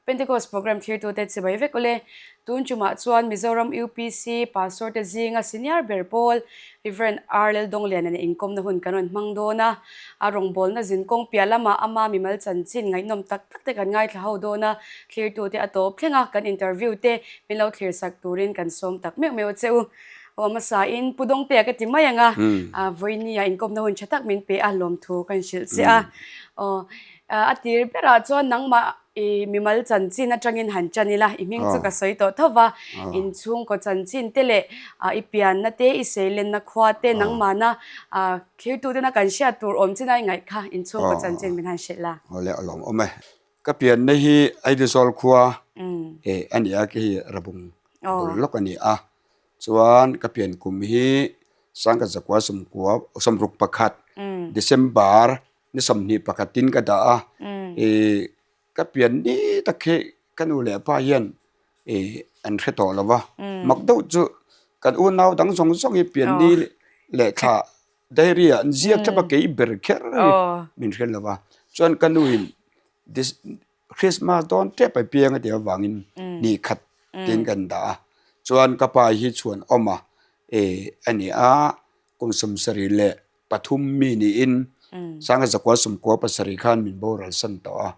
Pentecost Programme thlirtute chibai vek ule. Tun tumah chuan Mizoram UPC Pastor te zinga senior ber pawl Rev. R. Laldongliana nen inkawmna hun kan rawn hmang dawn a. A rawngbawlna zinkawng piah lamah ama mimal chanchin ngaihnawm tak tak te kan ngaithla ho dawn a, thlirtute a tawp thleng a, kan interview te min lo thlirsak turin kan sawm tak meuh meuh a che u. Aw hmasa in Pu Dawngtea ka ti mai ang a, vawinia inkawmna hun tha tak min pe a, lawmthu kan hrilh che a. Aw a tir berah chuan nangmah i mimal chanchin atangin han chan ila, i hming chu ka sawi tawh tho va, inchhungkaw chanchin te leh i pianna te, i seilenna khua te nangmahna thlirtutena kan hriat tur awm chin a i ngaih kha inchhungkaw chanchin min han hrilh la. Aw le a lawmawm e. Ka pianna hi Aizawl khua a ni a, khi Rabung bul lawk a ni a. Chuan ka pian kum hi Sangkhat zakua sawmkua sawmruk pakhat December ni 21 tin ka dah a. Ih ka pian ni tak hi ka nu leh pa hian ih an hre tawh lo va. Mak deuh chu kan unau dang zawng zawng hi pian ni leh thla Diary ah an ziak thlap a kei ber kher hi min hre lo va. Chuan ka nu in Christmas dawn tep a piang a tih avangin ni khat tiin kan dah a. Chuan ka pa hi chhuan awm a eh a ni a, kum 73 mi niin Sangha zakua 97 khan min boral san tawh a.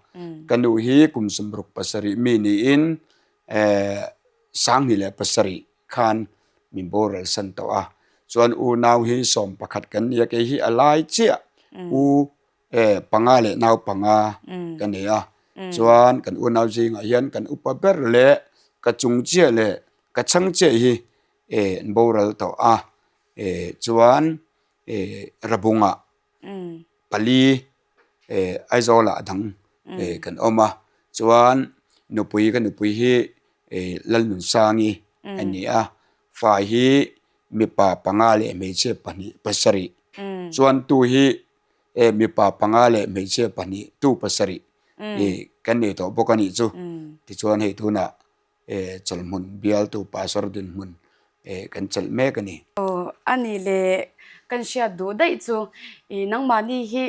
Ka nu hi kum 67 mi niin eh 2007 khan min boral san tawh a. Chuan unau hi 11 kan ni a, kei hi a lai chiah u eh panga leh nau panga ka nei a. Chuan kan unau zingah hian kan upa ber leh ka chung chiah leh ka chhang chiah hi eh an boral tawh a. Eh chuan eh Rabungah pali eh Aizawlah a dang eh kan awm a. Chuan nupui ka nupui hi eh Lalnunsangi a ni a. Fa hi mipa panga leh hmeichhia pahnih pasarih. Chuan tu hi eh mipa panga leh hmeichhia pahnih tu pasarih ih kan nei tawh bawk a nih chu. Tichuan hei tunah eh chawlhmun bialtu pastor dinhmun eh kan chelh mek a ni. Aw a ni le kan hriat duh daih chu ih nangmahni hi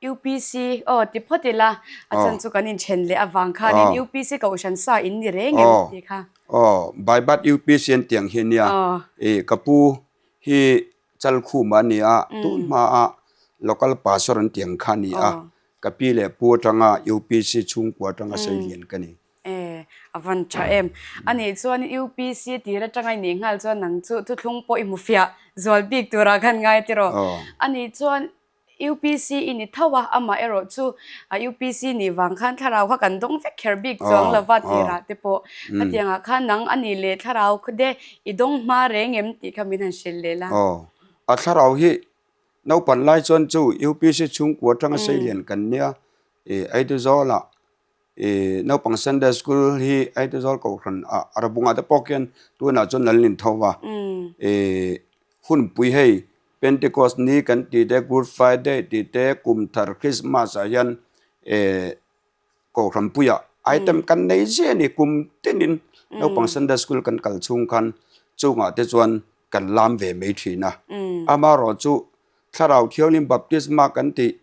UPC aw ti phawt ila a chhan chu kan inthen leh avang khanin UPC kohhran sa in ni reng em tih kha. Aw Baibat UPC an tih ang hi a nia ih ka pu hi Chalkhum a ni a tun hmaa local pastor an tih ang kha a ni a ka pi leh pu atanga UPC chhungkua atanga seilian ka ni. E, a van tha em. A nih chuan UPC tir atanga i nih nghal chuan nang chu thuthlung pawh i hmu fiah zual bik turah khan ngai tiraw. A nih chuan UPC i ni tho a, amah erawh chu UPC nih vang khan thlarau kha kan dawng vek kher bik chuang lo va tirah te pawh. Khatiangah khan nang a nih leh thlarau de i dawng hma reng em tih kha min han hrilh leh la. Aw, a thlarau hi naupan lai chuan chu UPC chhungkua atanga seilian kan nia, i Aizawl-ah I naupang Sunday School hi Aizawl Kohhran ah Rabungah te pawh khian tunah chuan an in tho va. I hunpui hei Pentecost ni kan tih te Good Friday tih te kum thar Christmas ah hian eh Kohhran puiah item kan nei ziah a ni kum tinin naupang Sunday School kan kal chhung khan chungah te chuan kan lam ve mai thin a. Amaherawhchu Thlarau Thianghlim Baptisma kan tih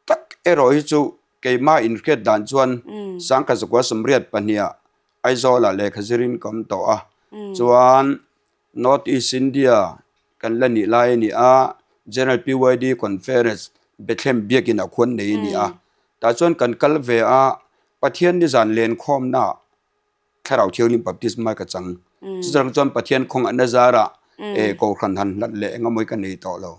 Tak erawh hi chu keimah inhriat dan chuan Sangkhat zakua 82 ah Aizawlah lehkha zirin ka awm tawh a, chuan North East India kan la nih lai a ni a, General PYD Conference Bethlehem biakin ah khuan nei a ni a, tah chuan kan kal ve a, Pathian nizan lenkhawmna ah Thlarau Thianghlim baptisma ka chang. Chutiang chuan Pathian khawngaih na zarah eh Kohhran han hlat leh eng amawi ka nei tawh lo.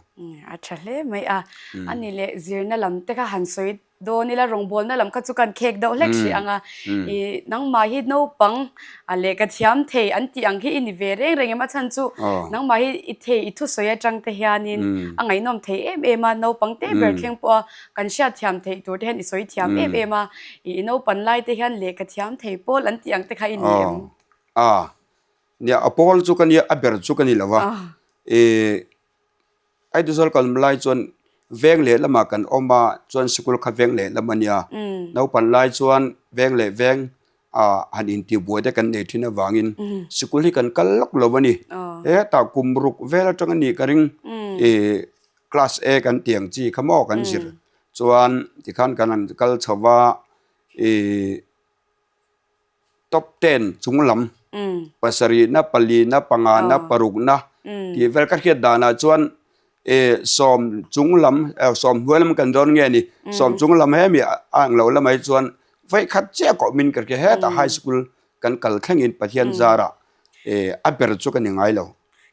A tha hle mai a. A ni leh zirna lam te kha han sawi dawn ila rawngbawlna lam kha chu kan khek deuh hlek hrih ang a. I nangmah hi naupang a lehkha thiam thei an tih ang hi i ni ve reng reng em? A chhan chu nangmah hi i thei i thusawi atang te hianin a ngaihnawm thei em em a, naupang te ber thleng pawh a kan hriat thiam theih tur te hian i sawi thiam em em a. I naupan lai te hian lehkha thiam thei pawl an tih ang te kha i ni em? A, nia a pawl chu ka nia, a ber chu ka ni lo va. I Aizawl kal lai chuan veng leh lamah kan awm a, chuan sikul kha veng leh lam a nia. Naupan lai chuan veng leh veng ah han intihbuai te kan nei thin avangin sikul hi kan kal lawk lo a ni. Hetah kum ruk vel atang a nih ka ring. I class A kan tih ang chi kha maw kan zir. Chuan tikhan kan han kal chho va, ih. Top ten chung lam pasarihna, palina, pangana, parukna tih vel ka hriat danah chuan eh sawm chung lam sawm hnuai lam kan dawn nge ni sawm chung lam hemi a ang lo lamah hi chuan vawikhat chiah kawh min ka hria hetah high school kan kal thlengin Pathian zarah eh a ber chu ka ni ngai lo.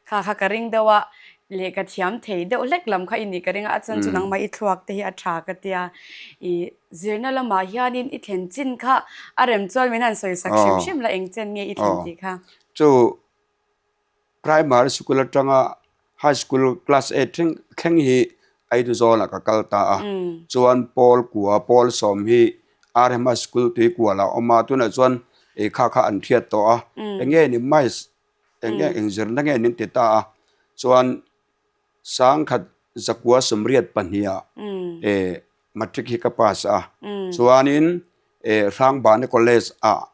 Kha kha ka ring deuh a, lehkha thiam thei deuh hlek lam kha i nih ka ring a, a chuan chu nangmah i thluak te hi a tha ka tia. I zirna lamah hianin i thlen chin kha a rem chuan min han sawi sak hrim hrim la eng chen nge i thlen tih kha. Chu primary school atanga high school class eight thleng thleng hi Aizawl-ah ka kal ta a, chuan pawl kua pawl sawm hi RM High School Tuikual ah a awm a, tunah chuan kha kha an hriat tawh a, eng nge ni mai eng nge eng zirna nge nin ti ta a chuan sangkhat zakua sawmriat pahniha eh matric hi ka pass a chuanin eh Hrangbana college ah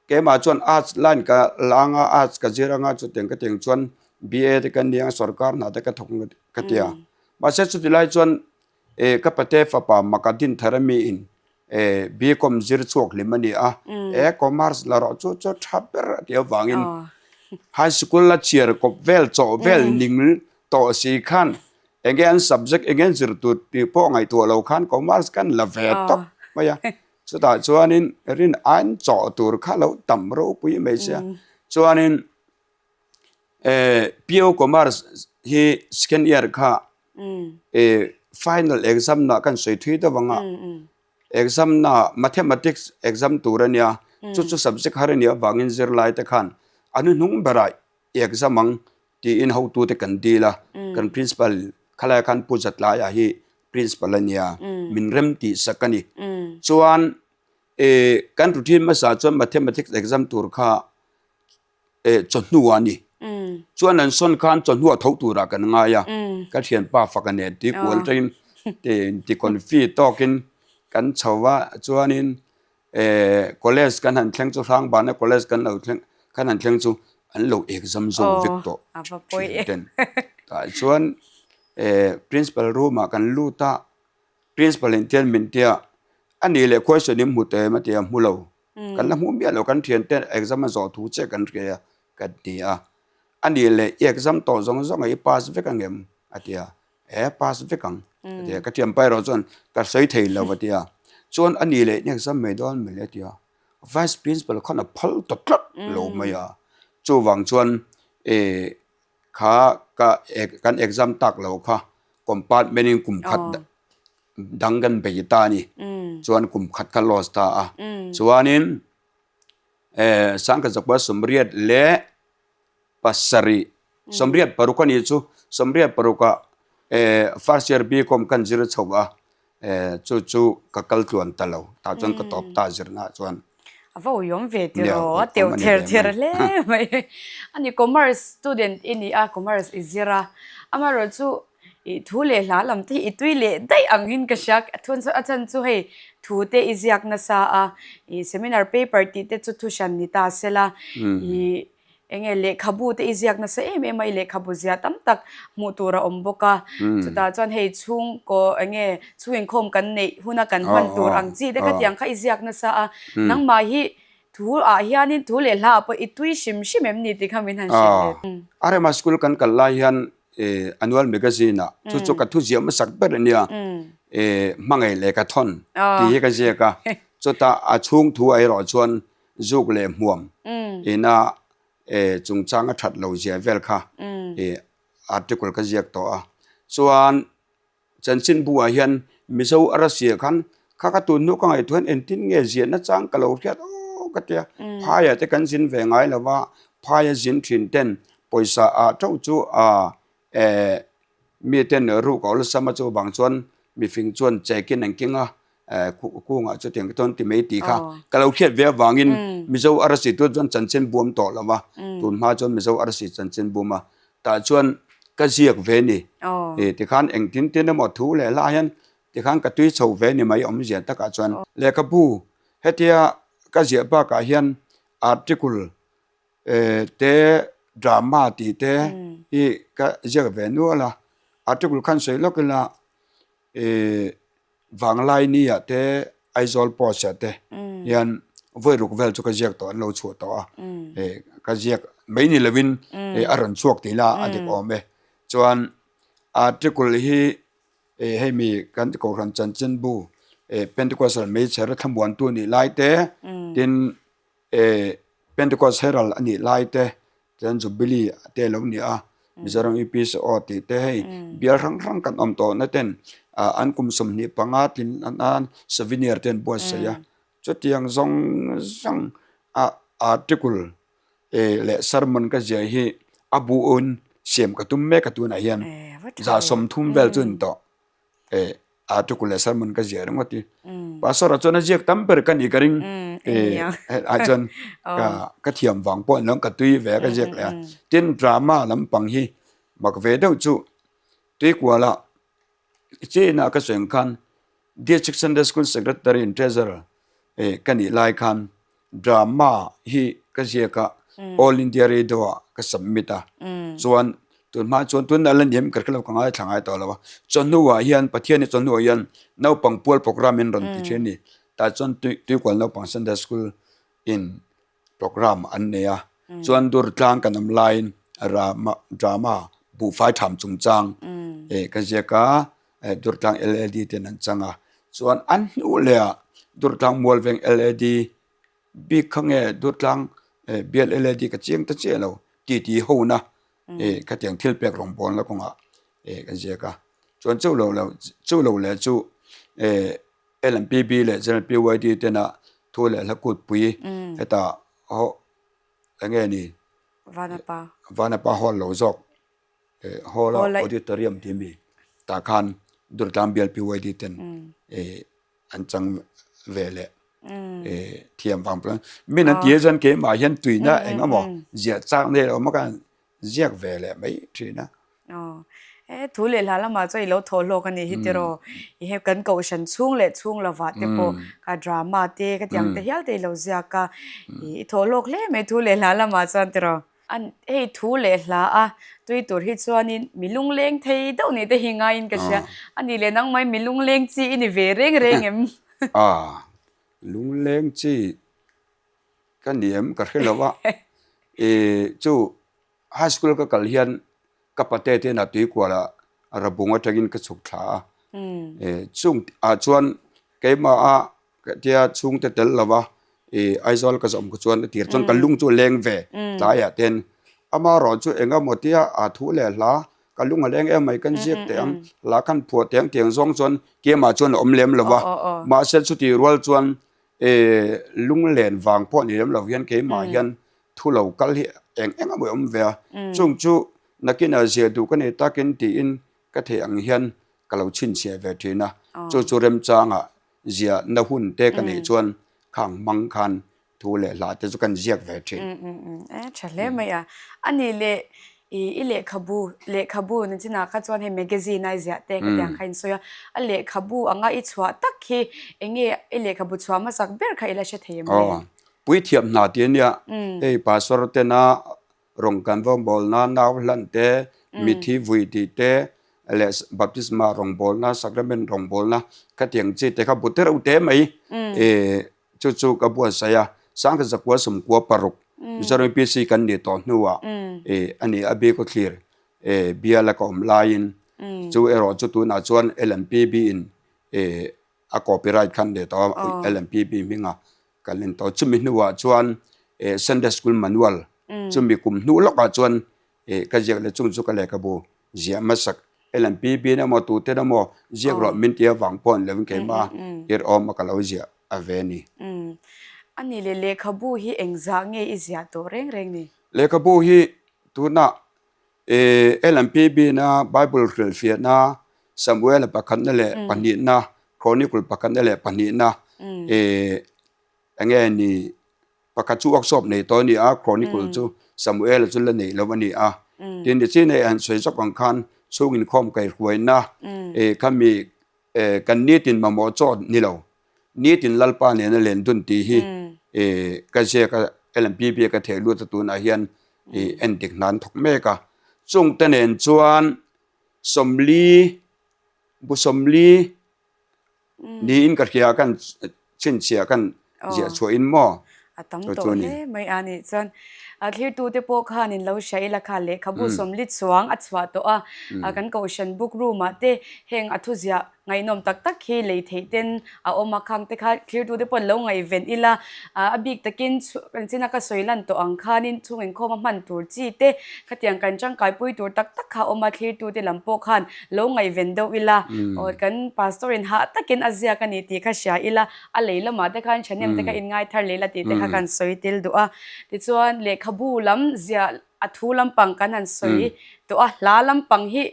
keimah chuan arts line ka la anga arts ka zir anga chutiang ka tiang chuan BA te ka nia sorkar hna te ka thawk ka tia mahse chuti lai chuan eh ka pate fapa maka din thar ami in eh BCom zir chhuak hlim a ni a eh commerce la rawh chu chu tha ber a tih avangin high school la chhiar kawp vel chawh vel ning tawh si khan enge an subject enge an zir tur tih pawh ngaihtuah lo khan commerce kan la ve tawp mai a chutah chuanin rin an chawh tur kha lo tam ropui mai sia chuanin eh PO commerce hi second year kha eh final exam na kan sawi thui deuh ang a exam na mathematics exam tur a nia chu chu subject har a nih avangin zirlai te khan a hnuhnung berah i exam ang tiin hotu te kan dil a kan principal khalai khan Pu Zatlaiah hi principal a nia min rem tih sak a ni chuan eh kan routine hmasa chuan mathematics exam tur kha eh chawhnu a ni. Chuan an sawn khan chawhnu a tho turah kan ngai a, ka thianpa faka nen tui kual tangin ti confi tawkin kan chho a, chuanin eh college kan han thleng chu Hrangbana college kan lo thleng kan han thleng chu an lo exam zo vek tawh thian ten. Tah chuan eh principal room ah kan lut a, principal in tian min tia a nih leh question in hmu teh em a ti a, hmu lo. Kan la hmuh miah lo, kan thian te exam a zawh thu che kan hria a, kan ti a. A nih leh i exam tawh zawng zawng a i pass vek ang em? a ti a. E pass vek ang a ti a. Ka thianpa erawh chuan ka sawi thei lo a ti a. Chuan a nih leh i exam mai dawn mawle a ti a. Vice Principal khan a phal ta tlat lo mai a. Chuvang chuan e kha ka kan exam tak lo kha compartment in kum khat dang kan bei ta a ni. Chuan kum khat kha loss ta a. Chuanin eh sangkhat zakua sawmriat leh pasarih sawmriat paruk a nih chu sawmriat parukah eh first year BCom kan zir chho a eh chu chu ka kal tluan ta lo tah chuan ka tawp ta zirna ah chuan. A va uiawm ve tiraw a teuh ther ther hle mai. A ni commerce student i ni a commerce i zir a amaherawhchu I thu leh hla lam te hi i tui leh daih ang in ka hria. A thun a chhan chu hei thu te i ziak nasa a, i seminar paper tih te chu thu hran ni ta se la, i eng nge lehkhabu te i ziak nasa em em a, i lehkhabu ziah tam tak hmuh tur a awm bawk a. Chutah chuan hei chhungkaw eng nge chhung inkhawm kan neih huna kan hman tur ang chi te khatiang kha i ziak nasa a. Nangmah hi Thu ah hianin thu leh hla ah pawh i tui hrim hrim em ni tih kha min han hrilh leh. Arema school kan kal lai hian annual magazine ah chu chu ka thu ziah hmasak ber a nia hmangaih leh ka thawn tih hi ka ziak a chutah a chhung thu ah erawh chuan zuk leh hmuam ina chungchang a that lo zia vel kha article ka ziak tawh a chuan Chanchinbu ah hian Mizo a rasia khan kha ka tun hnu ka ngaihtuah hian engtin nge ziahna chang ka lo hriat aw ka tia. Phaiah te kan zin ve ngai lo va, phaia zin thin ten pawisa ah teuh chu ah eh mi ten ruk a awlsam a chuvang chuan mifing chuan check in an keng a eh kungah chutiang te chuan ti mai tih kha ka lo hriat ve avangin Mizo a rasi tur chuan chanchinbu awm tawh lo va, tun hma chuan Mizo a rasi chanchinbu awm a. Tah chuan ka ziak ve ni. E tikhan engtin tin emaw thu leh hla hian tikhan ka tui chho ve ni mai awmzia takah chuan lehkhabu hetia ka ziah bakah hian article te drama tih te hi ka ziak ve nual a. Article khan sawi lawk ila e Vanglai nia te Aizawl Post ah te hian. Vawi ruk vel chu ka ziak tawh an lo chhuah tawh a, ka ziak mai ni lovin a rawn chhuak tih la a dik awm e. Chuan article hi hei mi kan kohhran chanchinbu Pentecostal Meichher thlamuantu nih lai te tin Pentecost Herald a nih lai te chuan Jubilee te a lo ni a, Mizoram UPCO tih te hei bial hrang hrang kan awm tawhna ten an kum 25 tlin nan souvenir te an buatsaih a. Chutiang zawng zawng a article leh sermon ka ziah hi a buhin siam ka tum mek a tunah hian 30 vel chu a ni tawh article leh sermon ka ziah ringawt hi. Pastor ah chuan a ziak tam ber ka nih ka ring ah chuan ka thiam vang pawh ni lo ka tui ve a ka ziak leh a. Tin drama lampang hi mak ve deuh chu tuikuala China ka sawi ang khan District Sunday School Secretary and Treasurer ka nih lai khan drama hi ka ziak a, All India Radio ah ka submit a, chuan tun hma chuan tunah la niam ka hrelo ka ngaithla ngai tawh lo a, chawhnuah hian Pathian hi chawhnuah hian naupang pual programme in rawn ti thin a ni, tah chuan Tuikual naupang Sunday School in programme an nei a, chuan Durtlang kan awm laiin rama drama buhfai tham chungchang eh ka ziak a, Durtlang LAD ten an chang a, chuan an hnuh leh ah Durtlang Mualveng LAD bik kha nge Durtlang bial LAD ka chiang ta chiah lo titi ho na eh khatiang thil pek rawngbawlna kawngah eh ka ziak a, chuan chu lo chu lo leh chu eh. LMPB leh General PYD tena thu leh hla kutpui heta ho eng nge ni? Vanapa. Vanapa hall lo zawk hall a auditorium tih mi tah khan Durtlang bial PYD ten an chang ve leh thiam vang pawh min an ti a chuan keimah hian tuina eng emaw ziah chak nei lo awm a khan ziak ve leh mai thin a. Aw, e thu leh hla lamah chuan i lo thaw hlawk a nih hi tiraw? I he kan kohhran chhung leh chhung lovah te pawh kha drama te ka tiang te hial te i lo ziak a, i thaw hlawk hle mai thu leh hla lamah chuan tiraw? An hei thu leh hla a tui tur hi chuanin mi lungleng thei deuh nih te hi ngaiin ka hria. A nih leh nangmah hi mi lungleng chi i ni ve reng reng em? A, lungleng chi ka ni em ka hre lo a, i chu High school ka kal hian ka pate te inah tuikual ah rabung atangin ka chhuk thla a, chung ah chuan keimah a tia chhungte tel lo va ih Aizawl ka zawm kha chuan a tir chuan ka lung chu a leng ve tlai ah ten amaherawh chu eng emaw tia a thu leh hla ka lung a leng em mai kan ziak teh ang hla khan phuah teh ang tiang zawng chuan keimah chuan a awm lem lo va mahse chutih rual chuan Ehh lunglen vang pawh ni lem lo hian keimah hian thu lo kal hi eng eng a mawi awm ve a, chung chu nakinah zia duh ka nei takin tiin ka theih ang hian ka lo chhinchhiah ve thin a, chu chu remchangah ziahna hun te ka neih chuan khang hmang khan thu leh hla te chu kan ziak ve thin. E tha hle mai a, a nih leh i lehkhabu lehkhabu ni chinah kha chuan hei magazine a i ziah te ka tiang kha in sawi a, a lehkhabu anga i chhuah tak hi eng nge i lehkhabu chhuah hmasak ber kha i la hre thei em le? Aw, puithiam hna tih a nia, hei pastor tena rawng kan vawngbawlna nau hlan te, mithi vui tih te leh baptisma rawngbawlna sacrament rawngbawlna khatiang chi te kha bu tereuh te mai Chu chu ka buatsaih a, Sangkhat zakua sawmkua paruk Mizoram UPC kan nih tawh hnuah a ni a bik thlir biala ka awm laiin chu erawh chu tunah chuan LMPB in a copyright khan leh tawh a, LMPB hminga kan en tawh. Chumi hnuah chuan Sunday School Manual chumi kum hnu lawkah chuan ka ziak leh chung chu ka lehkhabu ziah hmasak LMPB in emaw tuten emaw ziak rawh min ti avang pawh ni lovin keimah irhawm a ka lo ziah a ve a ni. A nih leh lehkhabu hi engzah nge i ziah tawh reng reng ni? Lehkhabu hi tunah LMPB na Bible hrilhfiahna Samuela pakhatna leh pahnihna Chronicle pakhatna leh pahnihna enge ni Pakhat chu workshop nei tawh a ni a, Chronicle chu Samuel-a chu la neih lo a ni a. Tin, nichin hei han sawi zawk ang khan chhung inkhawm kaihruaina eh khami eh kan nitin mamawh chaw ni lo, nitin Lalpa nena len dun tih hi eh ka ziak a, LMPB a ka theh lut a tunah hian ih endik hna an thawk mek a. Chungte nen chuan 40 bu 40 Niin ka hria kan chhinchhiah kan Ziah chhuah in maw? A tam tawh hle mai a nih chuan a thlirtute pawh khan in lo hria ila kha lehkhabu sawmli chuang a chhuah tawh a, kan kohhran book room ah te heng a thuziah ngaihnawm tak tak hi lei theih ten a awm a, khang te kha thlirtute pawh an lo ngaihven ila, a bik takin kan china ka sawi lan tawh ang khanin chhung inkhawm a hman tur chi te khatiang kan tangkaipui tur tak tak kha a awm a, thlirtute lam pawh khan lo ngaihven deuh ila, aw kan pastor in hah takin a ziak a ni tih kha hria ila. A lei lamah te khan thahnem te kha in ngai thar leh la tih te kha kan sawi tel duh a. Tichuan lehkhabu lam ziah a thu lampang kan han sawi tawh a, hla lampang hi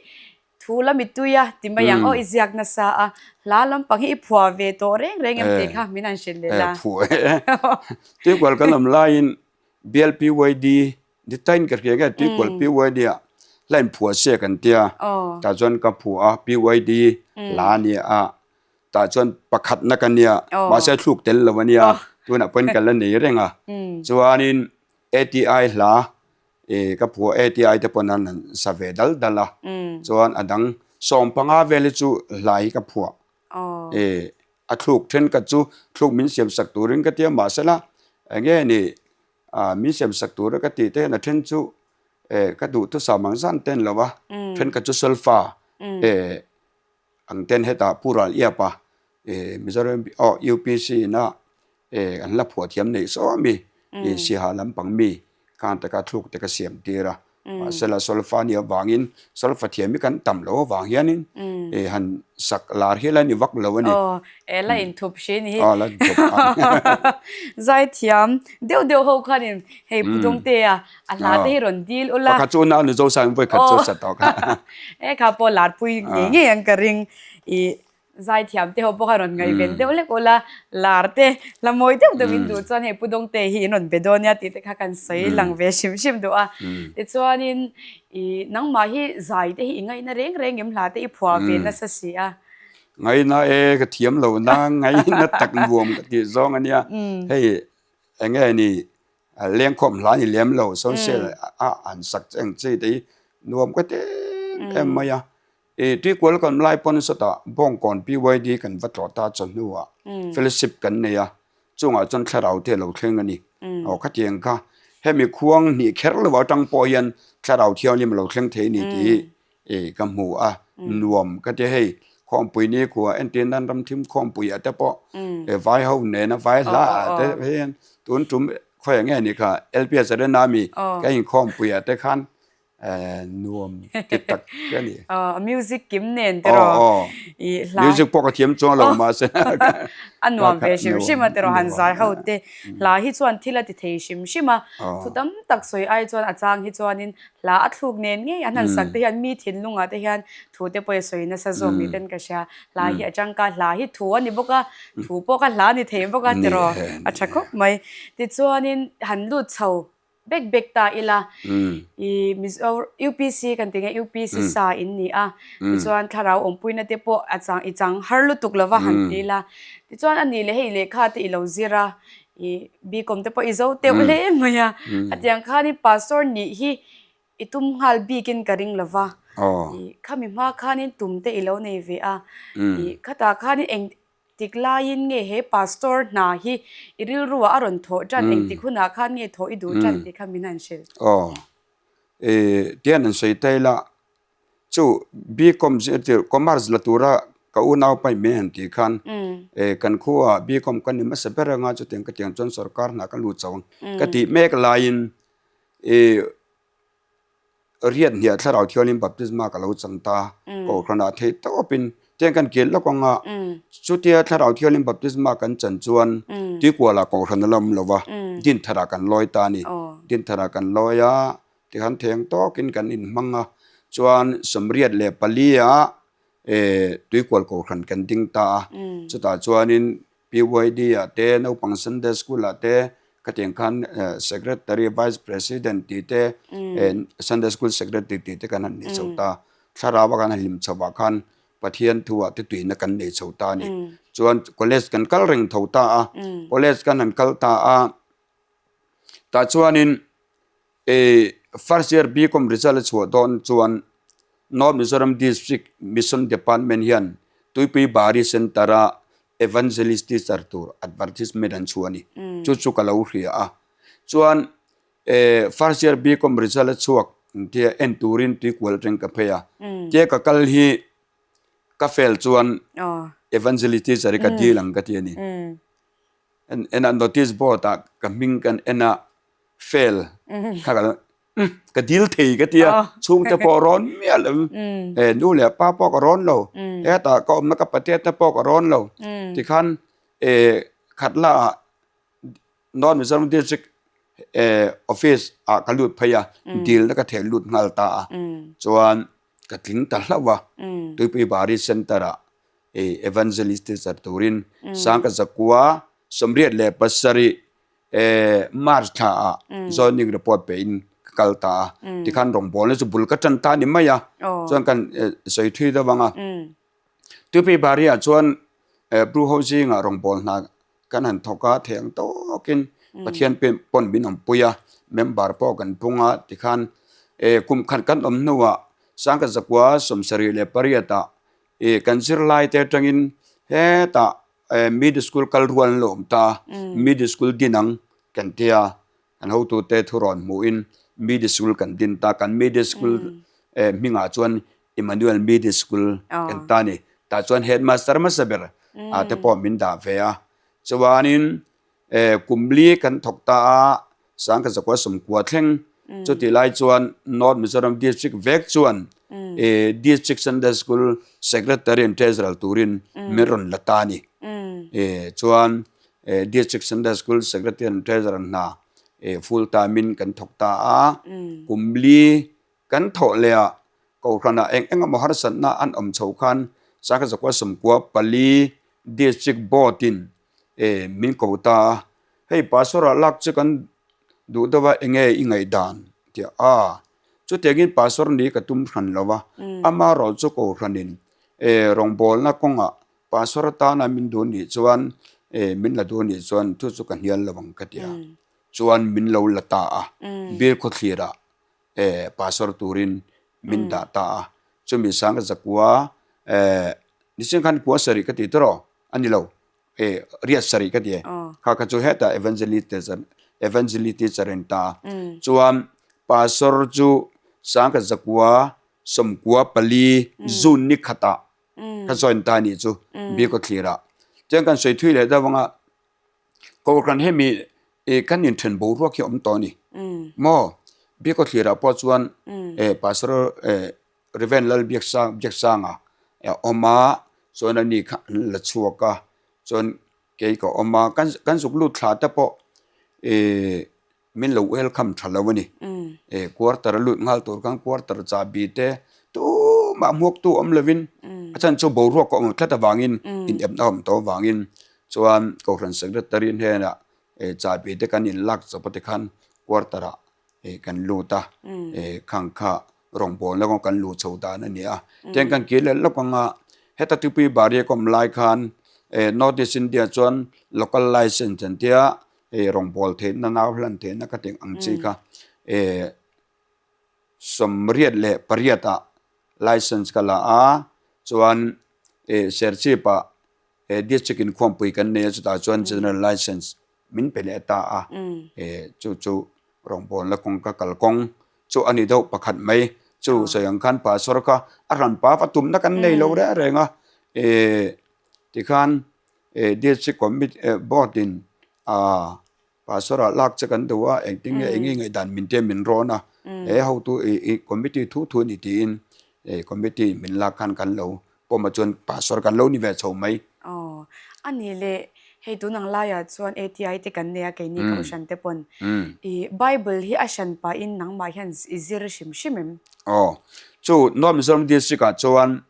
thu la mitui a ti mai ang aw i ziak nasa a, hla lampang hi i phuah ve tawh reng reng em tih kha min han hrilh leh la. Phuah e. Tuikual kan awm laiin BLPYD Nitain ka hria nge Tuikual PYD ah hla in phuah se kan tia tah chuan ka phuah a PYD hla a nia a. Tah chuan pakhatna ka nia, mahse thluk tel lo a nia, tunah pawhin ka la nei reng a. Chuanin ATI hla ih ka phuah ATI te pawn an han sa ve dal dal a, chuan a dang 15 vel hi chu hla hi ka phuah. Ih a thluk thenkhat chu thluk min siam sak turin ka tia mahsela eng nge ni min siam sak tura ka tih te hian a then chu eh ka duhthusam ang zan ten lo a, thenkhat chu solfa eh Ang ten hetah Pu Ral Iapa Mizoram aw UPC ina an la phuah thiam neih saw ami Siaha lampang mi khan taka thluk te ka siam tir a. Mahsela solfa nih avangin solfa thiam hi kan tam lo avang hianin han sak lar hi la ni vak lo a ni. Aw e la inthup hri ni hi. Aw la inthup a. Zaithiam deuh deuh ho khanin hei Pu Dawngtea A hla te hi rawn dil ula. Pakhat chu nau ni Zosang vawi khat chu sa tawk a. E kha pawh larpui ngei ngei ang ka ring. I zaithiam te ho pawh kha rawn ngaihven deuh hlek ula. Lar te hla mawi deuh deuh in duh chuan hei Pu Dawngte hi in rawn be dawn nia tih te kha kan sawi lang ve hrim hrim duh a. Tichuanin i nangmah hi zai te hi i ngaihna reng reng em hla te i phuah ve nasa si a. Ngaihna e ka thiam lo na ngaihna tak nuam ka tih zawng a nia. Hei eng nge ni Lengkhawm hla ni lem lo social a an sak che ang chi te hi nuam ka ti em em mai a. I tuikual kan lai pawn sawtah Bawngkawn PYD kan va tlawh ta chawhnuah fellowship kan nei a, chungah chuan thlarau te a lo thleng a ni. Aw khatiang kha hemi khuang hnih kher lo atang pawh hian thlarau thianghlim a lo thleng thei a ni tih hi I ka hmu a, nuam ka ti hei, khawmpui ni khua entir nan ram thim khawmpui ah te pawh e vai ho nena vai hla ah te hian tun tum khawi nge ni kha LPS Arena ami ka in khawmpui ah te khan nuam ti tak ka ni. A music kim nen te rawh i hla. Music pawh ka thiam chuang lo mahse. A nuam ve hrim hrim a ti rawh han zai ho te. Hla hi chuan thil a ti thei hrim hrim a, thu tam tak sawi ai chuan a chang hi chuanin Hla a thluk nen ngei an han sak te hian mi thinlungah te hian thu te pawh i sawi nasa zawk ni ten ka hria. Hla hi a tangka, hla hi thu a ni bawk a, thu pawh kha hla a ni thei bawk a tiraw a tha khawp mai. Tichuanin han lut chho bek bek ta ila i Mizo UPC kan ti nge UPC sa in ni a, tichuan thlarau awmpuina te pawh a chang i chang har lutuk lova han ti ila. Tichuan a nih leh hei lehkha te i lo zir a, I bikawm te pawh i zo teuh hle mai a. Hetiang khanin pastor nih hi i tum nghal bikin ka ring lo va. I khami hma khanin tum te i lo nei ve a. I khatah khanin eng tik laiin nge he pastor hna hi i rilruah a rawn thawh tan, eng tik hunah khan nge thawh i duh tan tih kha min han hrilh. Aw. I tian an sawi ta ila Chu BCom zirtir Commerce la tura ka unau paih mai han tih khan eh kan khuaah BCom ka ni hmasa ber anga chutiang ka tiang chuan sorkar hna ka lut chauh ang ka tih mek laiin ih riat hniah thlarau thianghlim baptisma ka lo chang ta kohhranah theih tawpin tiang kan kil lawk anga chutia thlarau thianghlim baptisma kan chan chuan tuikualah kohhran a la awm lo va Dintharah kan lawi ta a ni Dintharah kan lawi a. Tikhan theng tawkin kan inhmang a, chuan 84 ah Tuikual Kohhran kan ding ta a, chutah chuanin PYD ah te, naupang Sunday School ah te, khatiang khan Secretary, Vice President tih te, Sunday School Secretary tih te kan han nei chho ta. Thlarau a kan han hlim chho ah khan Pathian thu ah te tuina kan nei chho ta a ni. Chuan College kan kal reng tho ta a, College kan han kal ta a, tah chuanin I first year BCom result a chhuah dawn chuan North Mizoram District Mission Department hian Tuipui Bari Centre a Evangelist teacher tur advertisement an chhuah a ni. Chu chu ka lo hria a. Chuan first year BCom result a chhuak tia en turin tuikual atang ka phei a. Tia ka kal hi ka fail chuan Evangelist teacher hi ka dil ang ka ti a ni. En a notice board ah ka hming kan en a fail kha ka ka dil thei ka tia chhungte pawh rawn miah lo e nu leh pa pawh ka rawn lo hetah ka awmna ka patet te pawh ka rawn lo tikhan e khat la ah North Mizoram District e office ah ka lut phei a dilna ka theh lut nghal ta a chuan ka tling ta hlauh a Tuipui Bari Centre ah e Evangelist teacher turin Sangka Zakua 87 March thla ah joining report pe in ka kal ta a tikhan rawngbawlna chu bul ka tan ta ni mai a chuan kan sawi thui deuh ang a Tupi Bari ah chuan Bru ho zingah rawngbâwl hna kan han thawk a thei ang tawkin Pathian pawn min awmpui a member pawh kan pung a tikhan kum khat kan awm hnuah Sangkhat Zakua 78 ah kan zirlai te atangin hetah Middle school kal rual an lo awm ta a, middle school din ang kan tia, kan hotute thu rawn hmuhin middle school kan din ta, kan middle school hmingah chuan Emmanuel Middle School kan ta a ni. Tah chuan headmaster hmasa ber ah te pawh min dah ve a, chuanin Kum li kan thawk ta a, Sangkazakua 90 thleng. Chutih lai chuan North Mizoram District vek chuan District Sunday School Secretary and Treasurer turin min rawn la ta a ni. Chuan District Sunday School Secretary and Treasurer hna full time in kan thawk ta a. Kum li Kan thawh leh ah Kohhranah eng eng emaw harsatna an awm chho khan Sangkazakua 94 District Board in min ko ta a, hei Pastor ah lak chu kan duh deuh a enge i ngaihdan tih a, chutiangin Pastor ni ka tum hran lo a, amaherawh chu Kohhranin rawngbawlna kawngah Pastor atana min duh nih chuan min la duh nih chuan chu chu ka hnial lo ang ka ti a, chuan min lo la ta a, Bilkhawthlirah eh pastor turin min dah ta a chumi sanga zakua eh nisin khan kua sarih ka ti tawh a ni lo eh riat sarih ka ti e kha kha chu hetah evangelist teacher evangelist teacher in ta chuan pastor chu sanga zakua 94 June ni khatah ka join ta a nih chu Bikawthlirah chuan kan sawi thui leh deuh anga Kohhran hemi eh kan inthen boruak hi a awm tawh a ni. Maw? Biakawthlirah pawh chuan eh Pastor eh Rev. Lal Biaksang Biaksanga a awm a, chuan ani kha an la chhuak a, chuan kei ka awm a, kan kan zuk lut thla te pawh eh Min lo welcome tha lo a ni. E quarter a lut nghal tur khan quarter chahbi te tumah hmuaktu awm lovin a chhan chu boruak a awm tlat avangin inepna a awm tawh avangin chuan Kohhran Secretary hnenah e chahbi te kan inlak chawp a tikhan quarter ah e kan lut a e khang kha rawngbawlna kawng kan luh chho dan a ni a. Tiang kan kir leh lawk anga heta Tupui Bari a kawm lai khan e North East India chuan local license an tia hei rawngbâwl theihna nau hlan theihna ka tih ang chi kha eh 88 ah license ka la a chuan eh Serchhip ah eh district inkhawmpui kan nei a chutah chuan general license min pe leh ta a eh chu chu rawngbâwlna kawng ka kalkawng chu a ni deuh pakhat mai chu sawi ang khan pastor kha a hran pa va tumna kan nei lo reng reng a eh tikhan Eh district committee eh board in ah pastor ah lak che kan duh a engtin nge eng nge ngaihdan min tia min rawn a he hotu ih ih committee thu thu a ni tiin eh committee in min lak khan kan lo pawm a chuan pastor kan lo ni ve chho mai. Aw a ni le hei tun ang laiah chuan ATI te kan nei a keini kohhran te pawn ih bible hi a hran pahin nangmah hian i zir hrim hrim em? Aw chu North Mizoram district ah chuan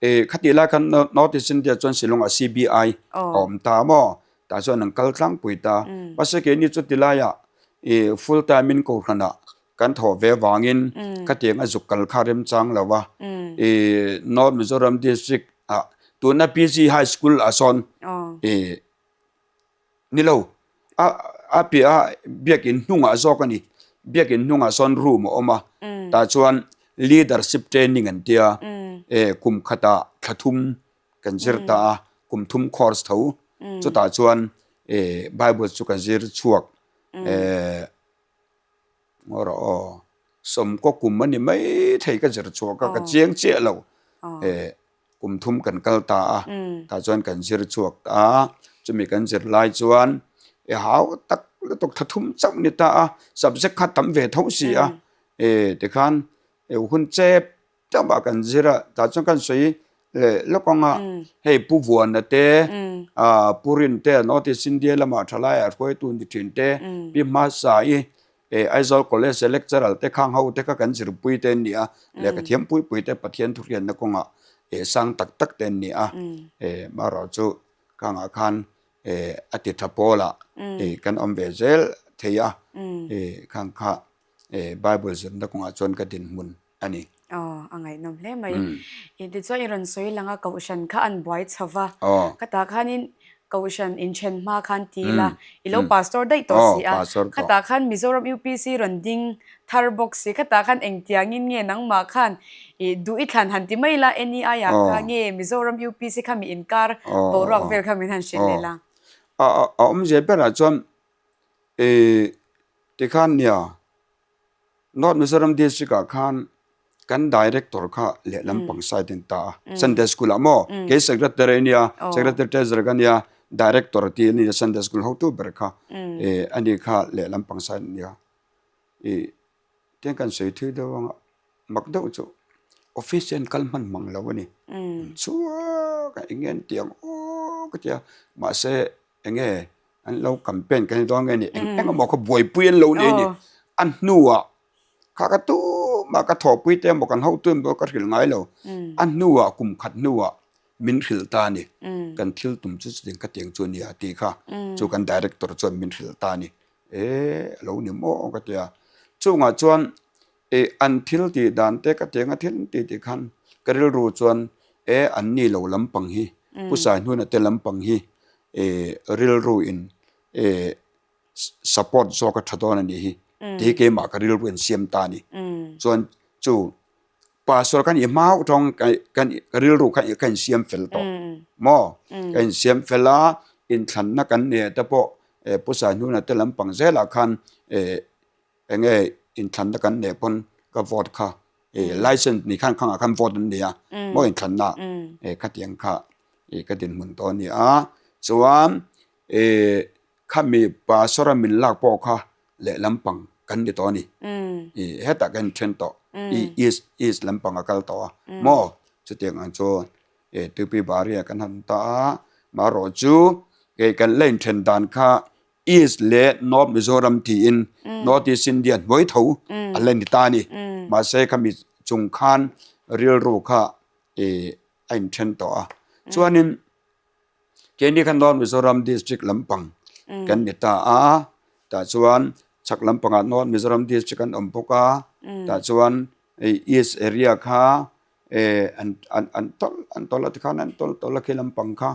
Eh khatih lai khan North East India chuan Shillong ah CBI a awm ta maw? Tah chuan an kal tlangpui ta. Mahse keini chu tilaiah ih full time in kohhran ah kan thawh ve avangin khatiang a zuk kal kha remchang lo a. Ih North Mizoram District ah tuna PG High School ah sawn ih Ni lo, a a piah a biakin hnungah zawk a ni. Biakin hnungah sawn room a awm a, tah chuan leadership training an tia, eh kum khatah thla thum kan zir ta a. kum thum course tho chutah chuan eh bible chu ka zir chhuak eh ngaw rawh aw sawmkaw kum a ni mai thei ka zir chhuak a ka chiang chiah lo eh kum thum kan kal ta a tah chuan kan zir chhuak ta a chumi kan zir lai chuan e hau tak lutuk thla thum chauh ni ta a subject kha tam ve tho si a eh tikhan eh hun chep Tlangah kan zir a, tah chuan kan sawi leh lawk ang a, hei Pu Vuana te, Pu Rin te, North East India lamah thalai ah hruaitu ni thin te, Pi Hmasa-i Aizawl College a lecturer te khang ho te kha kan zirpui te an ni a, lehkha thiam pui pui te Pathian thurianna kawngah sang tak tak te an ni a, marawh chu khangah khan a ti tha pawlah kan awm ve zel thei a, khang kha Bible zirna kawngah chuan ka dinhmun a ni. Aw, a ngaihnawm hle mai. I tichuan i rawn sawi lang a, Kohhran kha an buai chho va. Khatah khanin Kohhran inthen hma khan ti ila, i lo pastor daih tawh si a. Khatah khan Mizoram UPC rawn ding thar bawk si. Khatah khan engtiangin nge nangmah khan i duh i thlan han ti mai ila, NEI ah kha nge Mizoram UPC kha mi inkar boruak vel kha min han hrilh leh la. A awmzia berah chuan i tikhan nia North Mizoram District ah khan kan Director kha lehlam pang side in ta a Sunday School ah maw kei Secretary ania Secretary Treasurer ka nia Director tih ania Sunday School hotu ber kha eh ani kha lehlam pang side ania ih tiang kan sawi thui deuh anga mak deuh chu office hian kal hman mang lo ani chhuak a eng nge an tih ang aw ka ti a mahse eng nge an lo campaign kan ni dawn nge ni eng eng emaw kha buaipui an lo nei a ni a hnuah kha ka tumah ka thawhpui te emaw kan hotu emaw ka hrilh ngai lo a hnuah kum khat hnuah min hrilh ta a ni kan thil tum chu chutiang ka tiang chu a ni a tih kha chu kan director chuan min hrilh ta a ni e a lo ni maw ka ti a chungah chuan Ih an thil tih dan te ka tiang a thil tih tih khan ka rilru chuan e an ni lo lampang hi Pu Saihnuna te lampang hi ih rilru in ih support zawk a tha dawn a nih hi tih hi keimah ka rilru in siam ta a ni. Chuan chu pastor ka nih hma hauh tawng ka rilru kha ka insiam fel tawh maw ka insiam fel a inthlanna kan neih te pawh Pu Saihnuna te lampang zelah khan ih Eng nge inthlanna kan neih pawn ka vote kha ih license ni khan khangah khan vote an nei a maw inthlanna ih khatiang kha ih ka dinhmun tawh a ni a chuan ih khami pastor a min lak pawh kha lehlam pang kan ni tawh a ni ih hetah ka inthen tawh ih east east lampang a kal tawh a maw chutiang ang chu ih tuipui bari ah kan han ta a marawh chu kei kan la inthen dan kha East leh North Mizoram tiin North East India hnuai tho a la ni ta a ni. Mahse khami chung khan rilru kha ih a inthen tawh a. Chuanin keini kha North Mizoram District lampang kan ni ta a, tah chuan chhak lampangah North Mizoram District an awm bawk a, tah chuan East area kha eh an an an tawlh an tawlh a tikhan an tawlh tawlh a khi lampang kha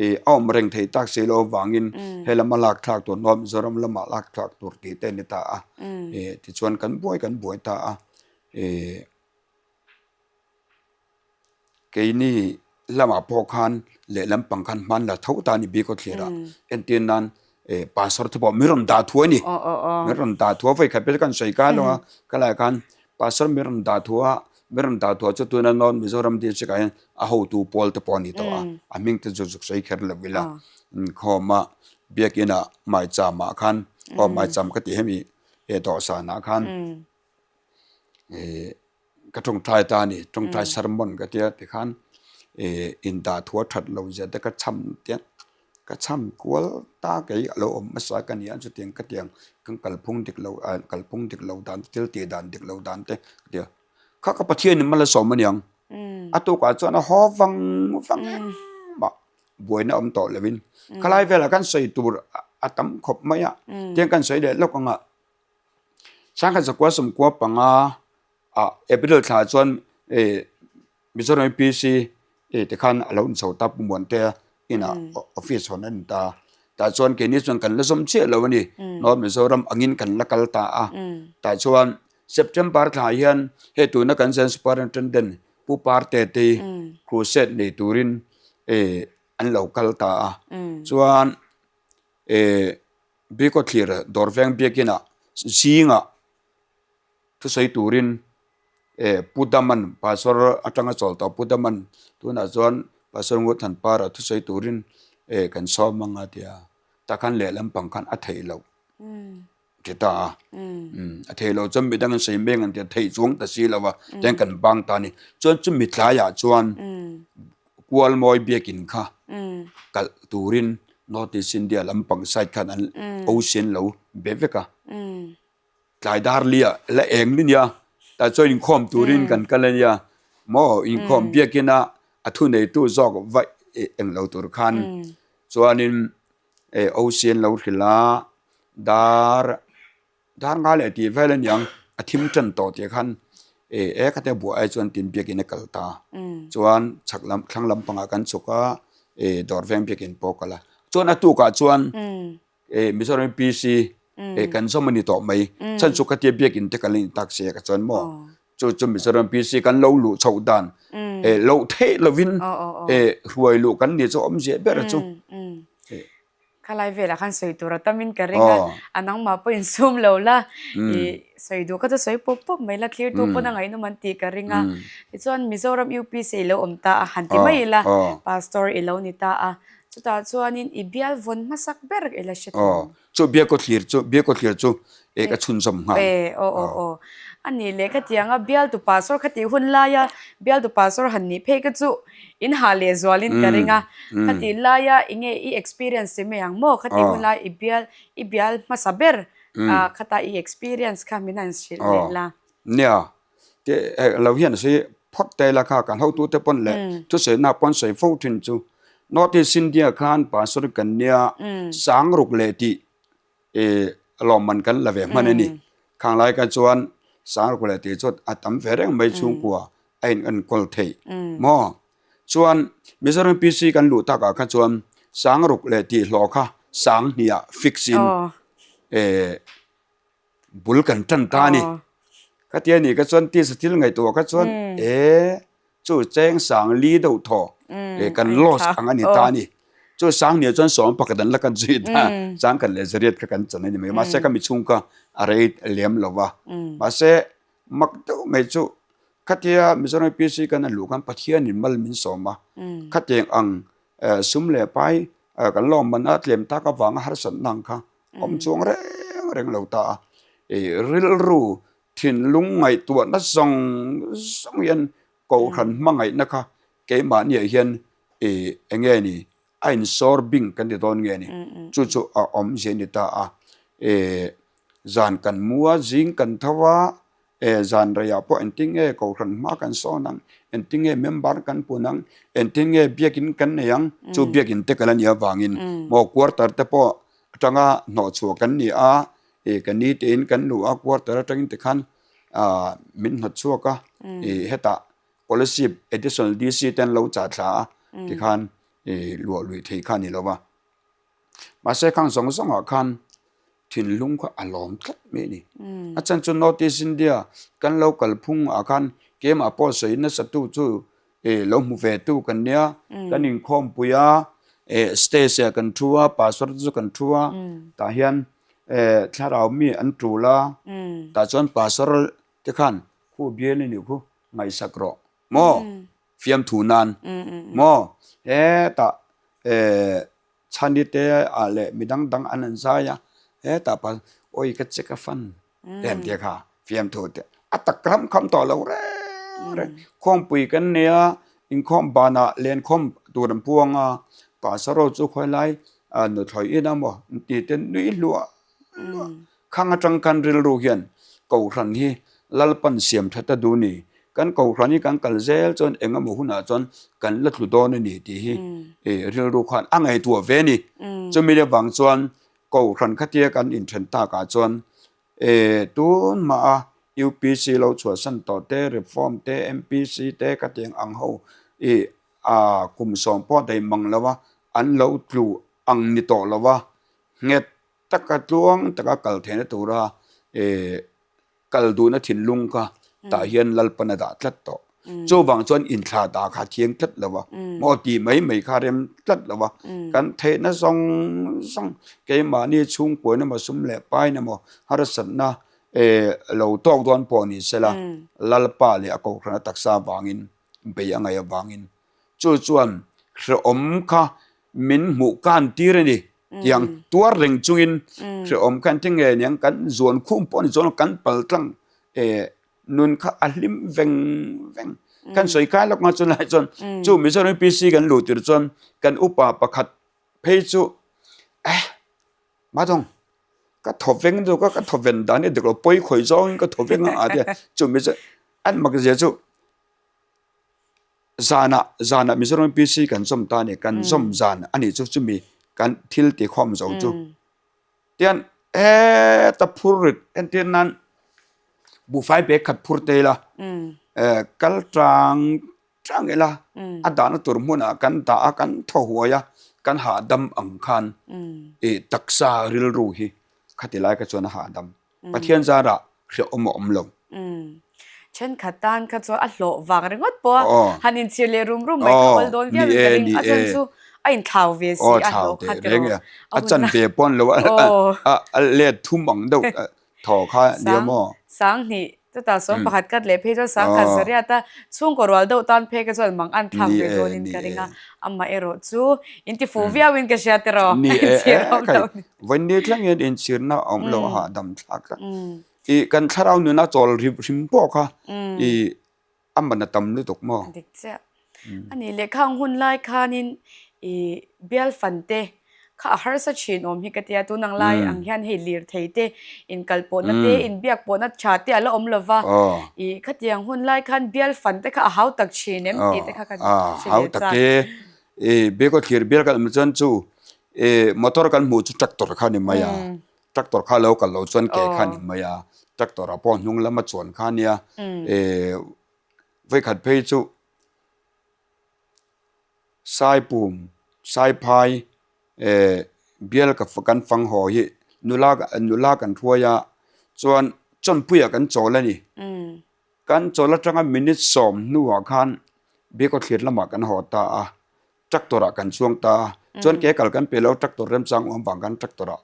ih a awm reng thei tak si loh avangin he lama lak thlak tur North Mizoram lama lak thlak tur tih te a ni ta a ih tichuan kan buai kan buai ta a ih keini lamah pawh khan lehlam pang khan hman la tho ta a ni bik aw thlir ah entir nan eh pastor te pawh min rawn dah thu a ni min rawn dah thu a vawi khat pawh kan sawi kha lo a khalai ah khan pastor min rawn dah thu a min rawn dah thu a chu tuna North Mizoram district ah hian a hotu pawl te pawh a ni tawh a a hming te chu zuk sawi kher lo ila inkhawm a biakin ah maicham ah khan aw maicham ka tih hemi eh dawhsan ah khan eh. Ka tawngtai ta a ni, tawngtai sermon ka tia tikhan ih indah thu a that lo zia te ka cham tiang ka cham kual ta kei a lo awm hmasa ka ni a chutiang ka tiang kan kalphung dik lo ah kalphung dik lo dan te thil tih dan dik lo dan te ka ti a kha ka Pathianin mal a sawm aniang a tukah chuan a haw vang vang engmah buaina awm tawh lovin khalai velah khan sawi tur a tam khawp mai a tiang kan sawi leh lawk ang a. Sangkhat zakua sawmkua panga ah April thla chuan eh Mizoram MPC eh te khan a lo inchho ta Pu Muantea inah office hawn a ni ta. Tah chuan keini chuan kan la zawm chiah lo a ni. North Mizoram angin kan la kal ta a. Tah chuan September thla hian hei tuna kan Zen Superintendent Pu Parte te hi crusade nei turin eh. an lo kal ta a. Chuan eh Bikawthlir Dawrveng biakinah zingah thusawi turin eh Pu Daman Pastor atanga chawl tawh Pu Daman tunah chuan Pastor Ngurthanpara thusawi turin eh kan sawm ang a ti a, takhan lehlam pang khan a theih loh. Ti ta a, a theih loh chuan midang an sawi mek ang tih a theih chuang ta si lo a, tiang kan bang ta a ni. Chuan chumi tlaiah chuan Kualmawi biakin kha kalh turin North East India lampang side khan an ocean lo be vek a. Tlai dar lia la eng ni nia, tah chuan inkhawm turin kan kal a nia maw inkhawm biakin a a thuneitu zawk vaih eng lo tur khan chuanin eh ocean lo hrilh a dar dar nga leh tih vel a niang a thim tan tawh tih khan eh e khatia buah ai chuan tin biakin a kal ta chuan chhak lam thlang lampangah kan chhuk a eh dawr veng biakin pawh a kal a chuan a tukah chuan eh Mizoram PC eh kan zawm a ni tawh mai chhan chu khatia biakin te kal a ni tak sia ka chuan maw. Chu chu Mizoram PC kan lo luh chhoh dan eh loh theih lovin eh hruai luh kan ni chu awm ziah ber chu. Khalai velah khan sawi tur a tamin ka ring a, a nangmah pawh insum lo la, i sawi duh kha chu sawi pawp pawp mai la, thlirtu pawn a ngaihnawm an tih ka ring a. Tichuan Mizoram UPC i lo awm ta a, han ti mai ila, Pastor i lo ni ta a, chutah chuanin i bial vawn hmasak ber i la hre thung. Chu biakaw thlir chu biakaw thlir chu eh ka chhunzawm nghal. Eh aw aw aw. A nih leh khatianga bialtu pastor khatih hun laia bialtu pastor han nih phei kha chu in hah leh zualin ka ring a. Khatih laia enge i experience ti mai ang maw? Khatih hun laia i bial i bial hmasa ber khata i experience kha min han hrilh leh la. Nia, te lo hian a sawi phawt te la kha kan hotute pawn leh thusawinak pawn sawi fo thin chu North East India khan pastor kan nia sangruk leh tih eh lawmman kan la ve hman a ni. Khang lai kha chuan sangruk leh tih chu a tam ve reng mai chhungkua a in enkawl theih maw? Chuan Mizoram PC kan luh takah kha chuan sangruk leh tih hlawh kha sanghnih ah fix in eh bul kan tan ta a ni. Khatia ni ka chuan tisa thil ngaihtuah kha chuan e chu cheng sang li deuh thaw e kan loss ang a ni ta a ni. Chu sang nia chuan sawm pakhat an la kan zui ta chang kan leh zariat kha kan chan a ni mai. Mahse ka mi chhung kha a rei lem lo va. Mahse mak deuh mai chu khatia Mizoram APC kan han luh khan Pathianin mal min sawm a. Khatiang ang sum leh pai kan lawmman a tlem tak avanga harsatna ang kha awm chuang reng reng lo ta a, ih rilru thinlung ngaihtuahna zawng zawng hian kohhran hmangaihna kha keimahniah hian ih eng nge ni a insawr bing kan ti dawn nge ni chu chu a awmzia a ni ta a, ih zan kan mu a zing kan tho a E zan reiah pawh engtin nge kohhran hma kan sawn ang, engtin nge member kan pun ang, engtin nge biakin kan nei ang, chu biakin te kal a nih avangin maw quarter te pawh atanga hnawhchhuah kan ni a, e ka ni tein kan luh a quarter atangin tikhan ah min hnawtchhuak a, e hetah scholarship additional DC te an lo chah thla a tikhan e luah luih thei kha a ni lo va. Mahse khang zawng zawngah khan thinlung kha a lawm tlat mai a ni. A chhan chu North East India kan lo kalphung ah khan keimah pawh sawi nasa tu chu eh lo hmu ve tu kan nia, kan inkhawmpui a, eh stage ah kan thu a, pastor te chu kan thu a, tah hian eh thlarau mi an tul a, tah chuan pastor te khan khu bial a nih khu ngaihsak rawh maw? Fiamthu nan maw hetah eh chhani te ah leh mi dang dang an han zai a hetah pa awi ka che ka fan em tia kha fiamthu te a tak ram kham tawh lo reng reng khawmpui kan nei a inkhawm banah lenkhawm tur an puang a pastor ho chu khawilai nuthlawi in a maw tih te nui hluah hluah. Khang atang khan rilru hian Kohhran hi Lalpan siam that a duh ni. Kan Kohhran hi kan kal zel chuan eng emaw hunah chuan kan la tlu dawn a ni tih hi rilru khan a ngaihtuah ve a ni. Chumi leh vang chuan Kohhran khatia kan inthen takah chuan tun hmaa UPC lo chhuahsan tawh te, Reform te, MPC te khatiang ang ho kum sawm pawh daih mang lo a, an lo tlu ang ni tawh lo a, nghet Taka tluang taka kal theihna tura kal duhna thinlung kha tah hian Lalpan a dah tlat tawh. Chuvang chuan inthla dah kha thiang tlat lo a, maw ti mai mai kha rem tlat lo a, kan theihna zawng zawng keimahni chhungkuain emaw sum leh pain emaw harsatna lo tawk dawn pawh ni sela Lalpa leh a kohhrana taksa vangin bei a ngaih avangin chu chuan hrehawm kha min hmuh kan tir a ni. Tiang tuar reng chungin hrehawm kha engtin nge niang kan zuan khum pawh ni chuan kan pal tlang nun kha a hlim veng veng. Kan sawi kai lawk nga chulai chuan chu Mizoram UPC kan luh tir chuan kan upa pakhat phei chu eh Madawng ka thaw veng deuh ka ka thaw ven dan hi dik lo pawi khawi zawngin ka thaw veng a a tia chu mi chu an mak zia chu zanah zanah Mizoram UPC kan zawm ta a ni kan zawm zan a nih chu chumi kan thil ti khawm zo chu. Tian heta phur rit entir nan buhfai bag khat phur te ila kal tang tang ila a dahna tur hmunah kan dah a kan thaw huai a kan hahdam ang khan ih taksa rilru hi khati lai kha chuan a hahdam. Pathian zarah hrehawm a awm lo. Thenkhat tan kha chuan a hlawh vang ringawt pawh a han inchhir leh rum rum mai kha awl dawn viau in ka ring. A chan chu a inthlau ve si a hlawh kha tiraw. A chan ve pawh an lo a let thum ang deuh thaw kha nia maw. Sanghnih chutah sawm pakhat kat leh phei chuan sangkhat zariat a chhungkaw rual deuh tan phei kha chuan mang an thlak ve dawn in ka ring a. Amaherawh chu inti fuh viau in ka hria tiraw. Ni e e kai vawiin ni thleng hian inchhirna a awm lo a hahdam thlak tlat. I kan thlarau nuna chawl hrim hrim pawh kha i a man a tam lutuk maw? Dik chiah. A nih leh khang hun lai khanin i bial fan te kha a harsa thin awm hi ka tia tun ang lai ang hian hei lir thei te inkal pawhna te inbiak pawhna tha te a la awm lo va i khatiang hun lai khan bial fan te kha a hau tak thin em tih te kha kan hre ve chak. I biak thlir bial kan awm chuan chu i motor kan hmuh chu tractor kha a ni mai a. Tractor kha lo kal lo chuan ke kha a ni mai a, tractor ah pawh hnung lama chuan kha a nia, eh vawikhat phei chu Saipum, Saiphai eh bial ka kan fang haw hi nula nula kan hruai a, chuan chawnpuiah kan chawl a ni. Kan chawl atanga minute sawm hnuah khan Biakawthlir lamah kan haw ta a. Tractor ah kan chuang ta a, chuan ke kal kan pe lo tractor remchang awm vang khan tractor ah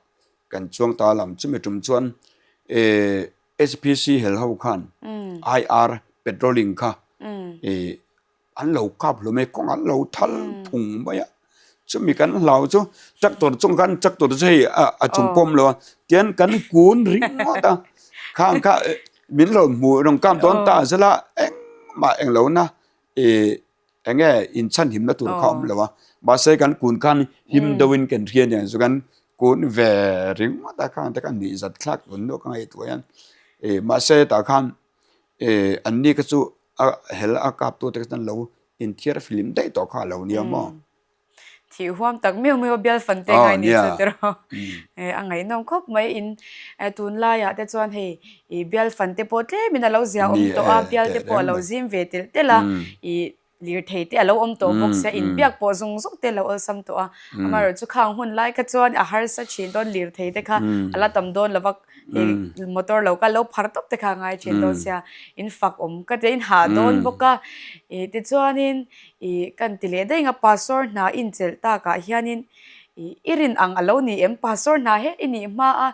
kan chuang ta a lam chumi tum chuan eh HPC hel ho khan IR patrolling kha eh an lo kap hlawm e kawng an lo thal phung mai a chumi kan hlau chu tractor chung khan tractor chu hei a chung pawm lo a tian kan kun ringawt a khang kha min lo hmuh rawn kap dawn ta zela engmah englo na eh. Eng nge inchhan himna tur kha awm lo a, mahse kan kun khan him deuhin kan hria nen chu kan kun ve ringawt a khang te khan nuih zat thlak tun deuh ka ngaihtuah hian ih mahse tah khan ih an ni kha chu a hel a kap tu te kha chuan lo inthiar filim daih tawh kha a lo nia maw. Thih huam tak miau miau a bial fan te ngai ni chu tiraw a ngaihnawm khawp mai in tunlaiah te chuan hei ih bial fan te pawh tlemin a lo zia awm tawh a bial te pawh a lo zim ve telh telh a ih lirthei te a lo awm tawh bawk sia inbiak pawh zung zung te a lo awlsam tawh a amaherawhchu chu khang hun lai kha chuan a harsa thin dawn lirthei te kha a la tam dawn lo va hei motor lo kha lo phar tawp te kha a ngai thin dawn sia in fak awm ka tia in hah dawn bawk a ih tichuanin Ih, kan ti leh daih nga Pastor hna inchelh takah hianin ih i rin ang a lo ni em? Pastor hna he i nih hma a,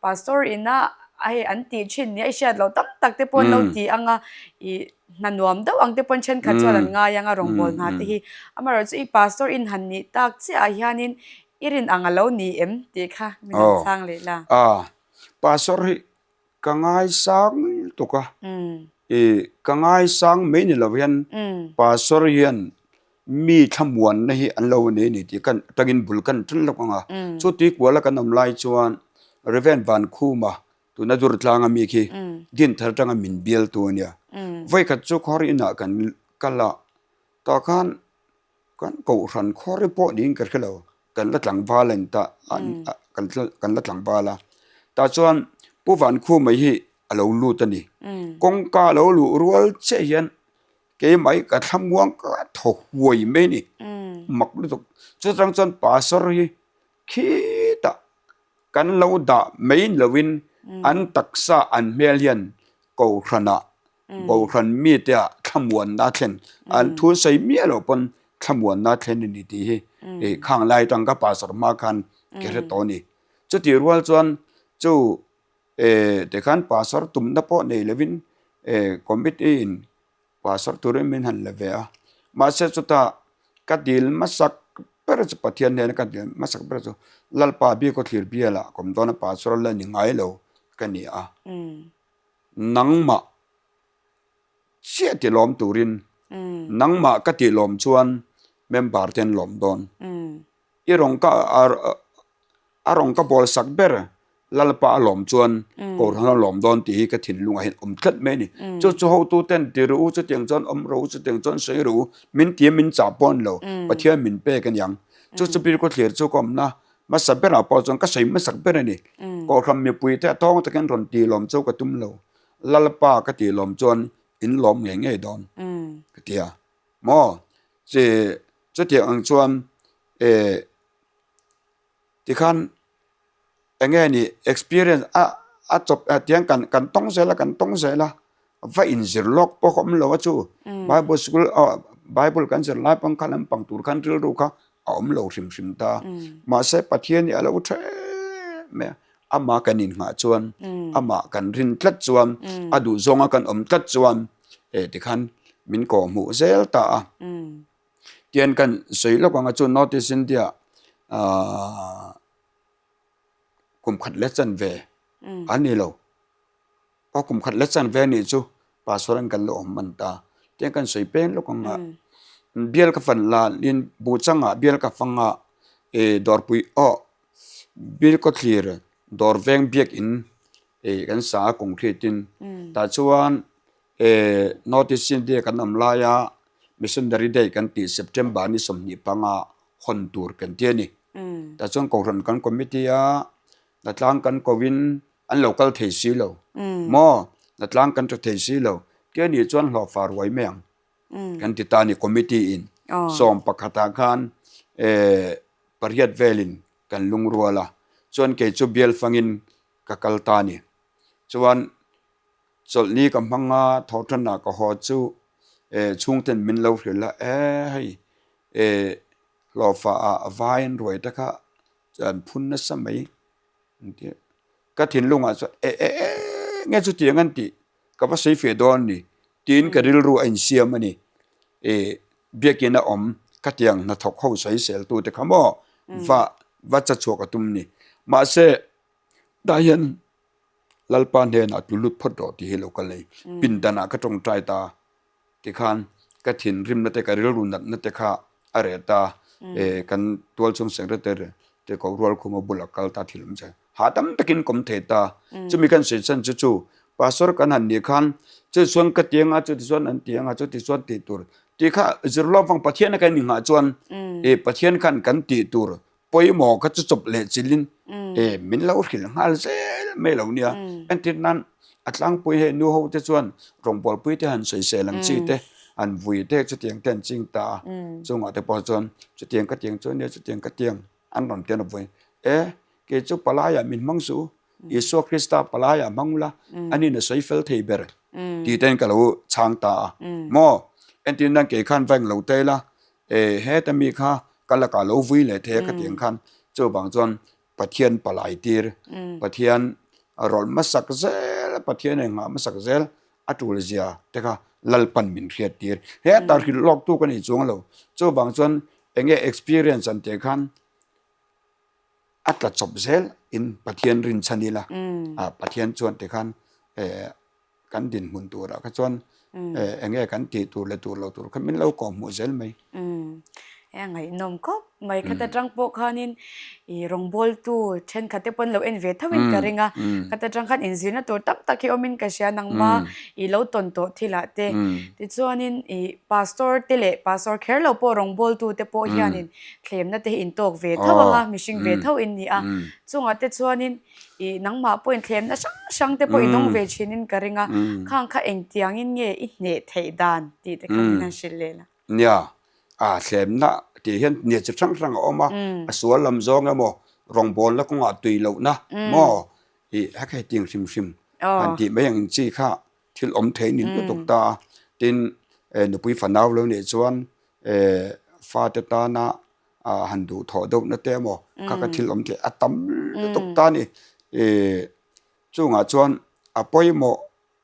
Pastor ina hei an tih thin nia i hriat loh tam tak te pawh an lo ti ang a, ih hna nuam deuh ang te pawhin thenkhat chuan an ngai ang a rawngbâwl hna te hi. Amaherawhchu i Pastor in han nih tak chiahah hianin i rin ang a lo ni em tih kha min han chhang leh la. Aw, Pastor hi Ka ngaisang lutuk a, i ka ngaisang mai ni lo hian Pastor hian mi thlamuanna hi an lo nei ni tih kan atangin bul kan tan lawk ang a, chu tuikuala kan awm lai chuan Rev Vankhuma tuna Durtlanga mi khi Dinthar atanga min bialtu a nia. Vawikhat chu khawr inah kan kal a, tah khan Kan kohhran khaw pawh niin ka hre lo, kan la tlangval a ni ta, kan la tlangval a, tah chuan Pu Vankhuma hi a lo lut a ni. Kawngka a lo luh rual chiah hian keimah hi ka thlamuang ka thaw huai mai a ni, mak lutuk. Chutang chuan Pastor hi khitah kan lo dah mai ni lovin an taksa an hmel hian kohhranah. Kohhran mite ah thlamuanna a thlen an thu sawi miah loh pawn thlamuanna a thlen a ni tih hi ih khang lai atang ka pastor hma khan ka hre tawh a ni. Chutih rual chuan chu eh tikhan pastor tumna pawh nei lovin eh committee in pastor turin min han la ve a mahse chutah ka dil hmasak ber chu Pathian hnena ka dil hmasak ber chu Lalpa Biakawthlir bialah kawm dawna pastor la ni ngai lo ka ni a. Nangmah chiah ti lawm turin nangmah ka tih lawm chuan member te an lawm dawn. I rawng ka a rawng ka bawl sak ber Lalpa a lawm chuan Kohhran a lawm dawn tih hi ka thinlungah hian awm tlat mai a ni. Chu chu hotu ten ti rawh u, chutiang chuan awm rawh u, chutiang chuan sawi rawh u, min ti a min chah pawh a ni lo, Pathian min pek a niang. Chu chu Bilkhawthlir chu ka awmna Hmasa berah pawh chuan ka sawi hmasak ber a ni. Kohhran mipuite a tawng takin rawn tih lawm chu ka tum lo. Lalpa ka tih lawm chuan in lawm ngei ngei dawn ka ti a. Maw? Chi chutiang ang chuan eh tikhan eng nge ni experience a a chawp tiang kan kan tawng zel a kan tawng zel a va inzir lawk pawh ka awm lo a chu. Bible school ah Bible kan zir lai pawh kha lampang tur khan rilru kha a awm lo hrim hrim ta. Mahse Pathian hi a lo tha em mai a, amah kan innghah chuan, amah kan rin tlat chuan, a duh zawnga kan awm tlat chuan eh tikhan min kawhhmuh zel ta a. Tian kan sawi lawk ang a chu North East India ah kum khat leh chanve a ni lo. Aw kum khat la chan ve anih chu pastor an kan la awm hman ta tiang kan sawi peng lawk ang a bial ka fan la in buh changah bial ka fang a ih dawrpui aw bial kawthlir dawr veng biak in ih kan sa a concrete in tah chuan ih north east india kan awm lai a missionary day kan tih september ni 25 hawn tur kan ti a ni tah chuan kohhran kan committee a hnatlang kan ko in an lo kal thei si lo maw hnatlang kan tha thei si lo tia nih chuan hlawhfa ruai mai ang kan ti ta a ni committee in sawm pakhatah khan eh pariat velin kan lungrual a chuan kei chu bial fangin ka kal ta a ni chuan chawlhni ka hmang a thawhtanah ka haw chu eh chhungten min lo hrilh a e hei eh hlawhfa ah vai an ruai te kha an phun nasa mai. Ka thinlungah chuan e e e nge chutiang an tih ka va sawi feh dawn a ni tiin ka rilru a insiam a ni. E biakin a awm khatiang hnathawk ho sawi sel tu te kha maw va va cha chhuak a tum ni. Mahse tah hian Lalpa hnenah tlu lut phawt rawh tih hi lo kal nei. Pindanah ka tawngtai ta. Tikhan ka thinrimna te ka rilru natna te kha a reh ta e kan tual chhung secretary te ko rual khuma bula kal ta thil awm che hahdam takin kawm thei ta chumi kan sawi chhan chu chu pastor kan han nih khan chu chuan ka ti anga chuti chuan an ti anga chuti chuan tih tur tih kha zirlawm vang Pathian a kan inghah chuan e Pathian khan kan tih tur pawimawh kha chu chawp leh chilhin e min lo hrilh nghal zel mai lo nia entir nan a tlangpui hei nu ho te chuan rawngbawlpui te han sawisel ang chi te an vui te chutiang te an ching ta a chungah te pawh chuan chutiang ka tiang chu ania chutiang ka tiang an rawn tian a vui e kei chu palaiah min hmang suh u Isua Krista palaiah hmang ula anin a sawi fel thei ber tih ten ka lo chhang ta a maw entir nan kei khan va englo te ila E heta mi kha ka lakah lo vui leh thei a ka tih ang khan chuvang chuan Pathian palai tir Pathian a rawlh hmasak zel a Pathian a inghah hmasak zel a tul zia te kha Lalpan min hriat tir. Heta hrilh lawk tu ka nei chuang lo chuvang chuan eng nge experience an tih khan a tla chawp zel in Pathian rinchhan ila ah Pathian chuan tikhan eh kan dinhmun turah kha chuan eng nge kan tih tur leh tur lo tur kha min lo kawh hmuh zel mai. E a ngaihnawm khawp mai khata tang pawh khanin i rawngbawltu thenkhat te pawn lo en ve tho in ka ring a khata tang khan inzirna tur tam tak hi awmin ka hria nangma i lo tawn tawh thilah te tichuanin i pastor te leh pastor kher lo pawh rawngbawltu te pawh hianin thlemna te hi intawk ve tho ang a mihring ve tho in ni a chungah te chuanin I nangmah pawhin thlemna hrang hrang te pawh i dawng ve thinin ka ring a, khang kha engtiangin nge i hneh theih dan tih te kha min han hrilh leh la. Nia, a thlemna tih hian nia chi hrang hrang a awm a, a sual lam zawng emaw rawngbawlna kawngah tui lohna maw i hek hei ting hrim hrim han tih mai ang chi kha. thil awm thei ni lutuk ta a. Tin, nupui fanau lo nih chuan fate tana han duhthawh deuhna te emaw kha kha thil awm thei a tam lutuk ta a ni. Chungah chuan a pawimawh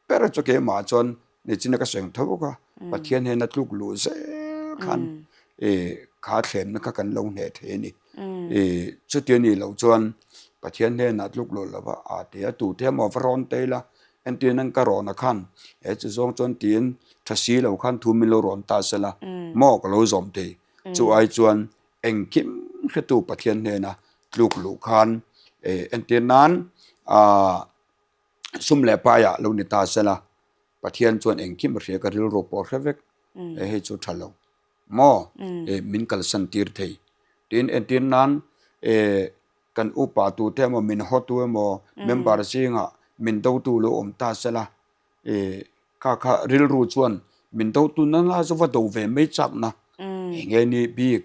ber chu keimah chuan nichina ka sawi ang tho bawk a, Pathian hian a tluk luh zel khan kha thlemna kha kan lo hneh thei a ni. Chuti a nih loh chuan Pathian hnenah tluk luh lova a ti a, tute emaw va rawn ta ila, entir nan ka rawna khan he chu zawng chuan tiin tha si lo khan thu min lo rawn ta sela maw ka lo zawm thei. Chu ai chuan engkim hretu Pathian hnena tluk luh khan entir nan aah sum leh paiah lo ni ta sela Pathian chuan engkim a hria ka rilru pawh a hre vek e hei chu tha lo maw e min kalsan tir thei tin entir nan e kan upa tute emaw min hawtu emaw member zingah min dotu lo awm ta sela e kha kha rilru chuan min do tu nana chu va do ve mai chak na eng nge ni bik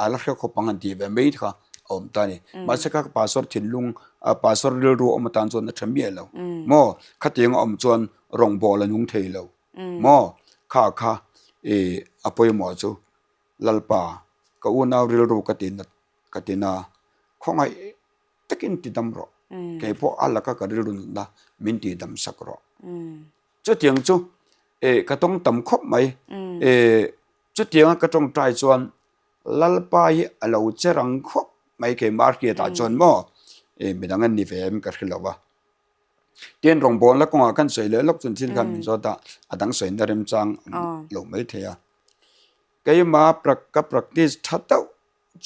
a la hre khawp ang an tih ve mai kha a awm ta a ni mahse kha pastor thinlung pastor rilru awm atan chuan a tha miah lo maw khatiang a awm chuan rawngbawl a nung thei lo maw kha kha e a pawimawh chu Lalpa ka unau rilru ka ti nat ka ti na khawngaih takin ti dam rawh. Kei pawh a laka ka rilru nutna min ti dam sak rawh. Chutiang chu e ka tawng tam khawp mai. E chutianga ka tawngtai chuan Lalpa hi a lo che rang khawp mai keimah hriatah chuan maw e midang an ni ve em ka hre lo va. Tin rawngbawlna kawngah khan sawi leh lawk chuan thil khan min zawt a, a dang sawina remchang awm lo mai thei a. Keimah ka practice tha deuh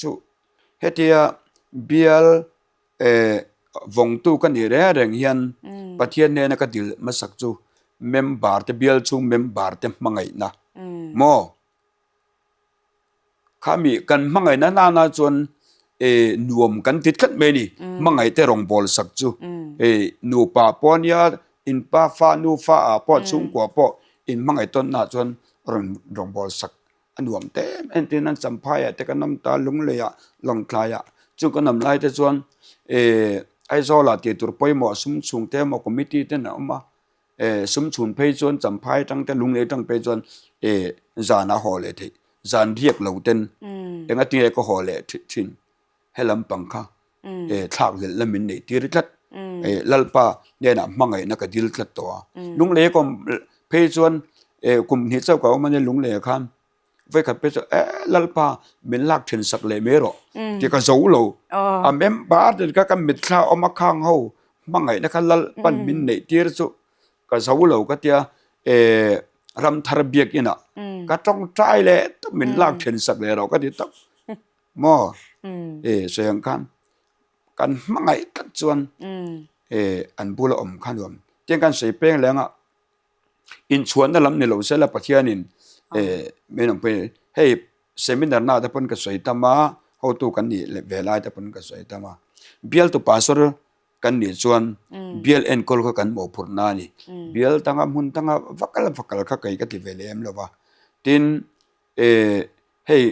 chu hetia bial eh vawngtu ka nih reng reng hian Pathian hnena ka dil hmasak chu member te bial chhung member te hmangaihna maw khami kan hmangaihna nana chuan eh nuam kan ti tlat mai a ni hmangaih te rawngbâwl sak chu eh nupa pawh ania inpa fa nufa ah pawh chhungkua pawh inhmangaih tawnna ah chuan rawn rawngbâwl sak a nuam te em em tin an champhai ah te kan awm ta lunglei ah lawngtlai ah chu kan awm lai te chuan eh Aizawl ah tih tur pawimawh sum chhung te emaw committee ten a awm a eh sum chhun phei chuan champhai atang te lunglei atang phei chuan eh zan a haw leh theih zan riak lo ten enga tinge ka haw leh thin he lampang kha eh thlak leh la min neih tir tlat eh lalpa hnenah hmangaihna ka dil tlat tawh a lunglei kawm phei chuan eh kum hnih chauh ka awm a nia lunglei ah khan vawikhat phei chuan eh lalpa min lak then sak leh mai rawh tih ka zo lo a member te kha ka mitthla awm a khang ho hmangaihna kha lalpan min neih tir chu ka zo lo ka tia eh ramthar biakinah ka tawngtai leh tawp min lak then sak leh rawh ka ti tawp. Maw? E sawi ang khan kan hmangaih tlat chuan e an bula awm kha nuam. Tiang kan sawi peng leh anga inchhuanna lam ni lo sela Pathianin e min awm pui hei seminar na te pawn ka sawi tam a, hotu kan nih leh ve lai te pawn ka sawi tam a. Bialtu pastor kan nih chuan bial enkawl kha kan mawhphurhna a ni. Bial tanga hmun tanga va kal va kal kha kei ka ti ve lem lo va. Tin e hei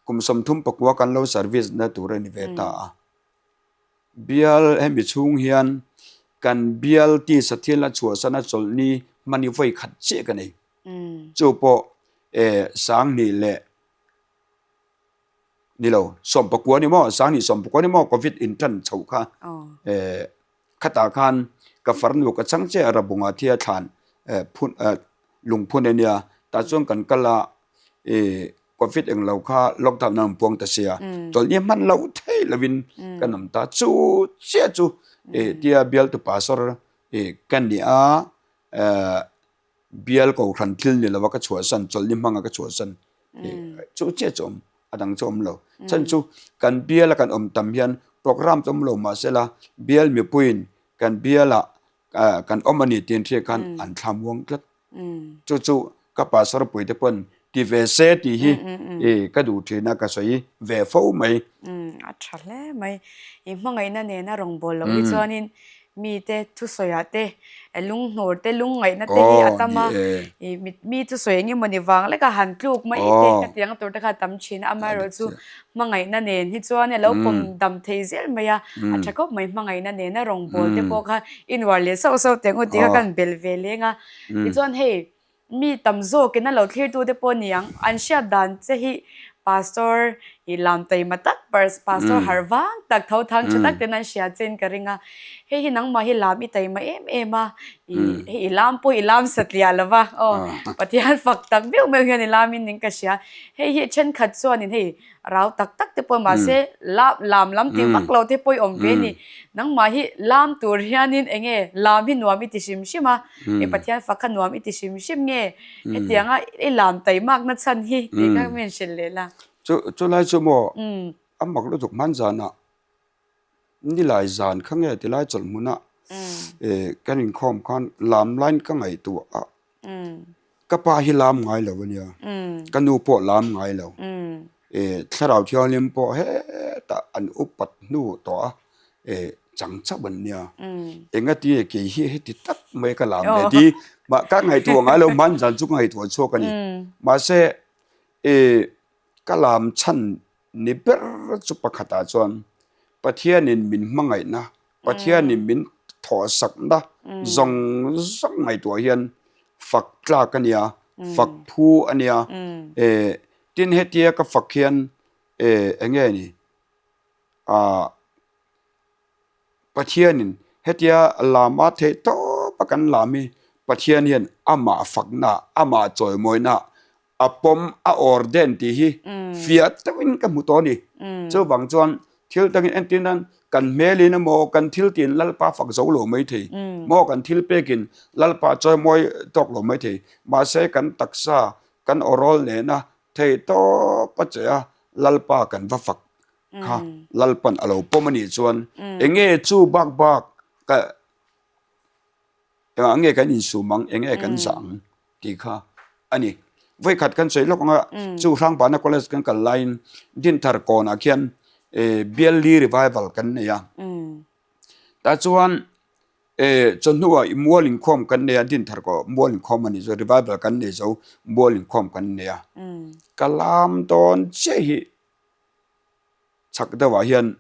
Kum 39 kan lo service na tur a ni ve ta a. Bial hemi chhung hian kan bial tisa thil a chhuahsan a chawlhni hmani vawi khat chiah ka nei. Chu pawh eh 2000 leh ni lo 19 ni maw 2019 ni maw covid intan chhoh kha eh Khatah khan ka farnu ka chang che a Rabunga thia thlan phun lungphun a nia tah chuan kan kal a ih covid eng lo kha lockdown a rawn puang ta sia chawlhni hman loh theih lovin kan awm ta chu chiah chu ih tia bialtu pastor ih ka ni a eh bial kohhran thil ni lova ka chhuahsan chawlhni hmanga ka chhuahsan chu chiah chu awm a dang chu awm lo chhan chu kan biala kan awm tam hian program chu awm lo mahsela bial mipuiin kan bialah kan awm a ni tih an hriat khan an thla muang tlat chu chu ka pastor pui te pawn ti ve se tih hi ka duh thin a ka sawi ve fo mai. A tha hle mai i hmangaihna nena rawngbâwl loh hi chuanin. Mite thusawiah te, lunghnur te, lungngaihna te hi a tam a, mi thusawi eng emawni vang leka han tluk mai te ka tih ang tur te kha a tam thin a, amaherawhchu hmangaihna nen hi chuan a lo pawm dam thei zel mai a, a tha khawp mai hmangaihna nena rawngbawl te pawh kha i nuar leh sauh sauh teh ang u tih kha kan belh ve leng a, tichuan hei Mi tam zawkin a lo thlirtute pawh ni ang, an hriat dan che hi Pastor i lam taima tak, Pastor harh vang tak, tho thang tha tak ten an hria chein ka ring a. Hei hi nangmah hi lam i taima em em a, i hei i lam pawh i lam satliah lo va, aw Pathian fak tak meuh meuh hian i lamin ning ka hria. Hei hi thenkhat chuanin hei Rau tak tak te pawh mahse lam lam lam tih vak lo te pawh i awm ve a ni. Nangmah hi lam tur hianin eng nge lam hi nuam i ti hrim hrim a, i Pathian fak kha nuam i ti hrim hrim nge hetianga i lam taimakna chhan hi tih kha min hrilh leh la. Chu chulai chu maw a mak lutuk hman zanah nilai zan kha nge tilai chawlh hmunah kan inkhawm khan lam lain ka ngaihtuah a. Ka pa hi lam ngai lo a nia, ka nu pawh lam ngai lo. Thlarau Thianghlim pawh hetah an upat hnu tawh a, chang chauh an nia. Engati kei hi heti tak mai ka lam ve ti mah ka ngaihtuah ngai lo, hman zan chu ka ngaihtuah chhuak a ni. Mahse ka lam chhan ni ber chu pakhatah chuan Pathianin min hmangaihna Pathianin min thawhsakna zawng zawng ngaihtuah hian fak tlak a nia, fak phu a nia. Tin hetia ka fak hian eng nge ni ah Pathianin hetia lama theih tawp a kan lam hi Pathian hian amah fakna, amah chawimawina a pawm a awr den tih hi fiah deuhin ka hmu tawh a ni. Chuvang chuan thil dangin entir nan kan hmelin emaw kan thil tin Lalpa fak zo lo mai thei maw kan thil pekin Lalpa chawimawi tawk lo mai thei mahse kan taksa kan awrawl nena thei tawp a che a Lalpa kan va fak kha Lalpan a lo pawm a nih chuan enge chu bak bak ka Engah nge kan insum ang, eng nge kan zah ang tih kha a ni. Vawikhat kan sawi lawk ang a, chu Hrangpana College kan kal laiin Dinthar kawnah khian Bialli Revival kan nei a. Tah chuan chawhnuah mual inkhawm kan nei a, Dinthar kaw mual inkhawm a ni chu, Revival kan nei zo mual inkhawm kan nei a. Ka lam dawn chiah hi chhak deuhah hian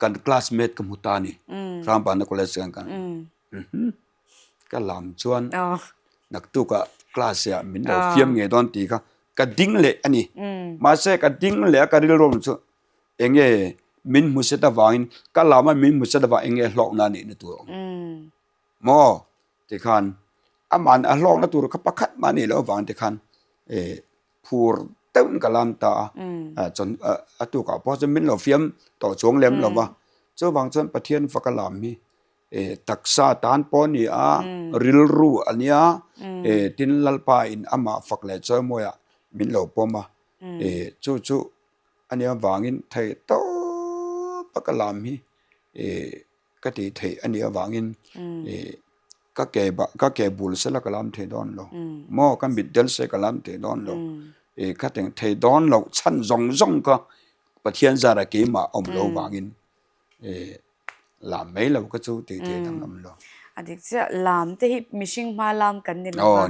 kan classmate ka hmu ta a ni, Hrangpana College kan kal. Ka lam chuan naktukah class ah min lo fiam ngei dawn tih kha ka ding leh a ni. Mahse ka ding leh a ka rilru chu eng nge min hmu set avangin ka lam a min hmu set avang eng nge hlawkna a nihna tur a awm maw tikhan aman a hlawkna tur kha pakhat mah a nih loh avang tikhan eh phur deuhin ka lam ta a chuan a tukah pawh chuan min lo fiam tawh chuang lem lo va chuvang chuan Pathian faka lam hi Taksa tan pawh a ni a, rilru a nia, tin Lalpa in amah fak leh chawimawiah min lo pawm a, chu chu a nia vangin theih tawp a ka lam hi ka tih theih a nih avangin ka ke ka ke bul sela ka lam thei dawn lo, maw ka mit del se ka lam thei dawn lo, ka thei dawn loh chhan zawng zawng kha Pathian zara keimah awm lo vangin Lam mai lo ka chu tih theih dang awm lo. A dik chiah, lam te hi mihring hma lam kan ni lo va.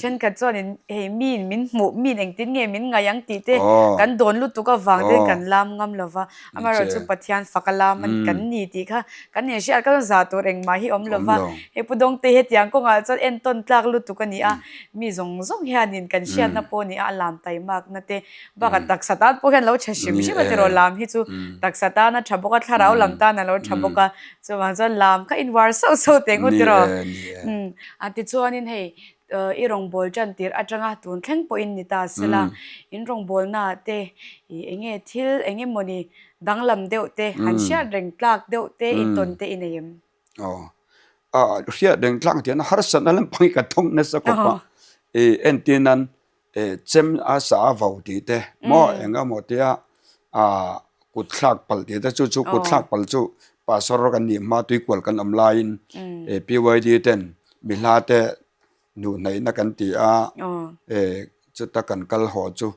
Thenkhat chuanin hei miin min hmuh, miin engtin nge min ngaih ang tih te kan dawn lutuk avang te kan lam ngam lo va. Amaherawhchu Pathian faka lam kan ni tih kha kan inhriat kha chuan zah tur engmah hi awm lo va. Hei Pu Dawngte hetiang kawngah chuan entawn tlak lutuk a ni a, mi zawng zawng hianin kan hriatna pawh a ni a, a lam taimakna te Bakah taksa tan pawh hian lo tha hrim hrim a tiraw lam hi chu taksa tan a tha bawk a thlarau lam tan a lo tha bawk a chuvang chuan lam kha in uar sauh sauh teh ngawt tiraw a tichuanin hei i rawngbâwl tan tirh atanga tun thleng pawhin ni ta sela in rawngbâwlnaah te eng nge thil eng emawni danglam deuh te han hriat reng tlak deuh te i tawn te i nei em? Aw a hriat reng tlak ang tiang harsatna lampang hi ka thawng nasa khawp a entir nan chem a sa a vau tih te maw eng emaw tia ah kut thlak palh tih te chu chu kut thlak palh chu pastor kan nih hma tuikual kan awm laiin PYD ten mi hla te hnuh hnaihna kan ti a chuta kan kal haw chu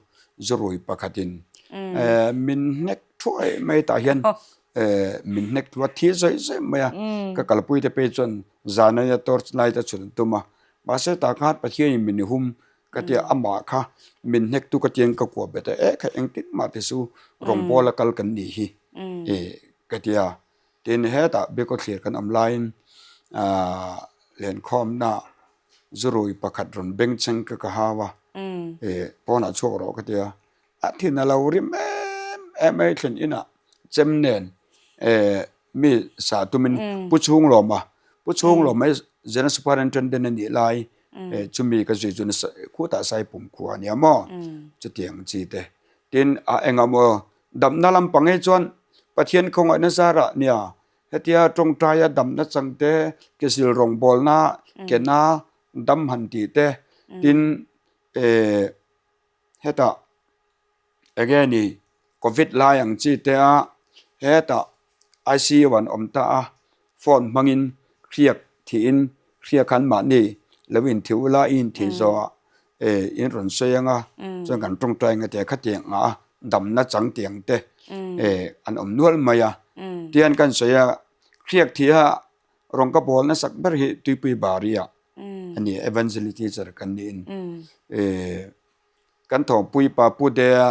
zurui pakhatin min hnek thuai mai tah hian. min hnek thu a thi zawih zawih mai a ka kalpui te phei chuan zan ania torch light a chhun an tum a mahse tah khan Pathian in min hum ka tia amah kha min hnek tu ka tiang ka kuah bet a eh kha engtin mah ti chu rawngbawl a kal kan nih hi ka tia tin hetah biakawthlir kan awm laiin ah lenkhawmna zurui pakhat rawn bengchheng ka ka hau a pawnah chhuak rawh ka tia a thin a lo rim em em mai thlen inah chem nen mi sah tumin pu chhung lawma pu chhung lawma hi general superintendent a nih lai chumi ka zui chu nasa khutah sai pum khua a nia maw chutiang chi te tin a engah maw damna lampang hi chuan Pathian khawngaihna zarah nia hetia tawngtaia damna chang te ke zil rawngbawlna kena dam han tih te tin eh Hetah enge ni covid lai ang chi te a hetah ICU an awm ta a phone hmangin hriak thihin hriak khan mahni lo inthih ula i inthih zawhah eh in rawn sawi anga chuan kan tawngtai ang tia khatiang a damna chang tiang te eh an awm nual mai a tihian kan sawi a hriak thiha rawng ka bawl nasak ber hi tuipui bari ah a ni evangelist teacher kan niin kan thawhpui pa pu dea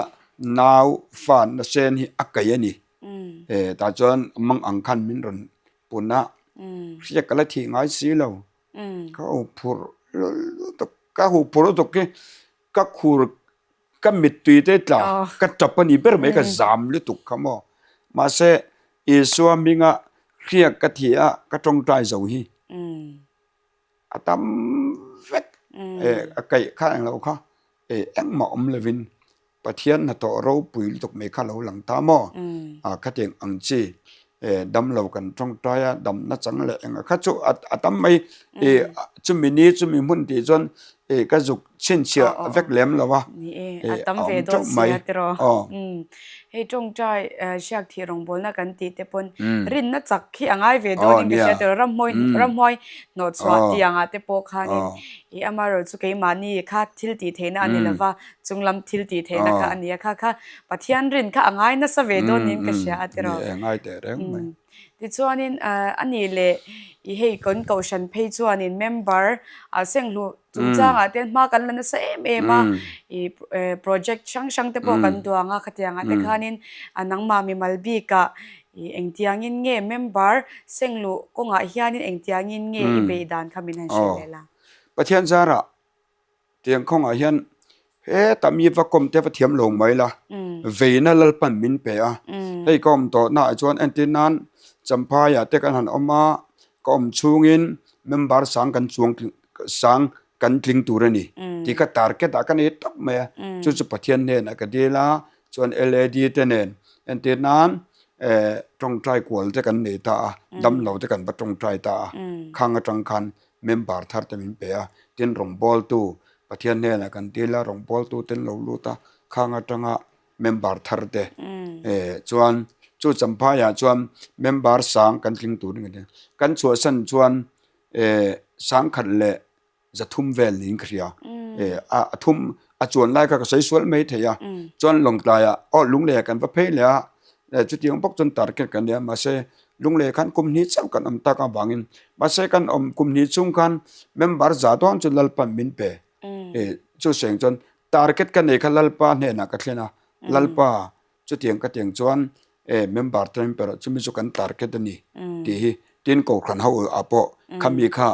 nau fa na sen hi a kaih a ni tah chuan mang ang khan min rawn pun a hriat ka la thih ngai si lo ka huphurh lutuk ka huphurh lutuk hi ka khur ka mittui te tla ka tap a ni ber mai ka zam lutuk kha maw mahse Isua hminga hriak ka thih a ka tawngtai zo hi. A tam vek a kaih kha englo kha engmah awm lovin Pathian hnathawh ropui lutuk mai kha lo lang ta maw? Khatiang ang chi damlo kan tawngtai a damna chang leh enga kha chu a tam mai chumi ni chumi hmun tih chuan ka zuk chhinchhiah vek lem lo a a tam ve dawn si a tiraw hei tawngtai hriak thih rawngbawlna kan tih te pawn rinna chak hi a ngai ve dawnin ka hria tiraw ramhmuai ramhmuai hnawh chhuah tih angah te pawh khanin ih amaherawhchu chu keimahni kha thil tih theihna a ni lova chunglam thil tih theihna kha a ni a kha kha Pathian rin kha a ngai nasa ve dawnin ka hria a tiraw a ngai teh reng mai tichuanin a nih leh ih hei kan kohhran phei chuanin member ah senghluh Chungchangah te hma kan la nasa em em a, ih project hrang hrang te pawh kan duang a, khatiangah te khanin a nangmah mimal bikah ih engtiangin nge member sengluh kawngah hianin engtiangin nge i beih dan kha min han hrilh leh la. Pathian zarah tiang kawngah hian Heta mi va kawm te va thiam lo mai la, veina Lalpan min pe a, hei ka awm tawh naah chuan entir nan Champhaiah te kan han awm a, ka awm chhungin member sang kan chuang sang kan tling tur a ni tih ka target ah ka nei tawp mai a, chu chu Pathian hnenah ka dil a, chuan LAD te nen entir nan tawngtai kual te kan nei ta a, damlo te kan va tawngtai ta a, khang atang khan member thar te min pe a, tin rawngbawltu Pathian hnenah kan dil a, rawngbawltu te an lo lut a, khang atanga member thar te chuan chu Champhaiah chuan member sang kan tling tur a ni. Kan chhuahsan chuan sangkhat leh zathum vel niin ka hria. A thum a chuan lai kha ka sawi sual mai thei a, chuan Lawngtlaiah aw Lungleiah kan va phei leh a, chutiang bawk chuan target kan nei a, mahse Lunglei khan kum hnih chauh kan awm tak avangin mahse kan awm kum hnih chhung khan member za dawn chu Lalpan min pe chu seng chuan target ka nei kha Lalpa hnenah ka thlen a Lalpa chutiang ka tiang chuan member te min pe rawh chumi chu kan target a ni tih hi tin kohhran ho ah pawh khami kha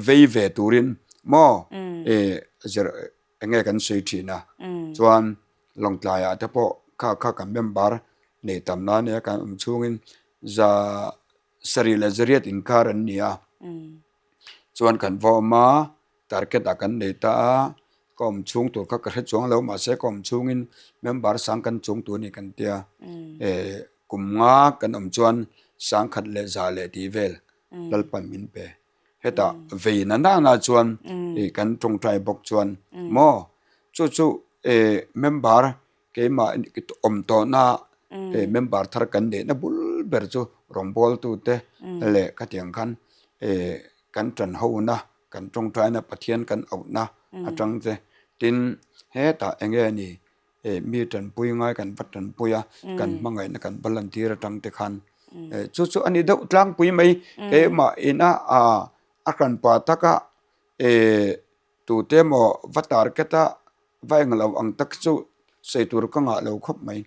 vei ve turin maw zir enge kan sawi thin a chuan Lawngtlaiah te pawh kha kha kan member nei tam na ania kan awm chhungin za sarih leh zariat inkar an ni a chuan kan va awm a target ah kan nei ta a ka awm chhung tur kha ka hre chuang lo mahse ka awm chhungin member sang kan chung tur a ni kan tia eh kum nga kan awm chuan sangkhat leh za leh tih vel Lalpan min pe. Hetah vei na nana chuan ih kan tawngtai bawk chuan maw chu chu eh member keimah awm tawhna eh member thar kan neihna bul ber chu rawngbawltu te leh khatiang khan eh kan tan hona kan tawngtaina Pathian kan auhna atang te tin hetah eng nge ni eh mi tanpui ngai kan va tanpui a kan hmangaihna kan va lantir atang te khan. Chu chu a ni deuh tlangpui mai. Keimah ina a hranpa taka tute emaw va target a va englo ang tak chu sawi tur ka ngah lo khawp mai.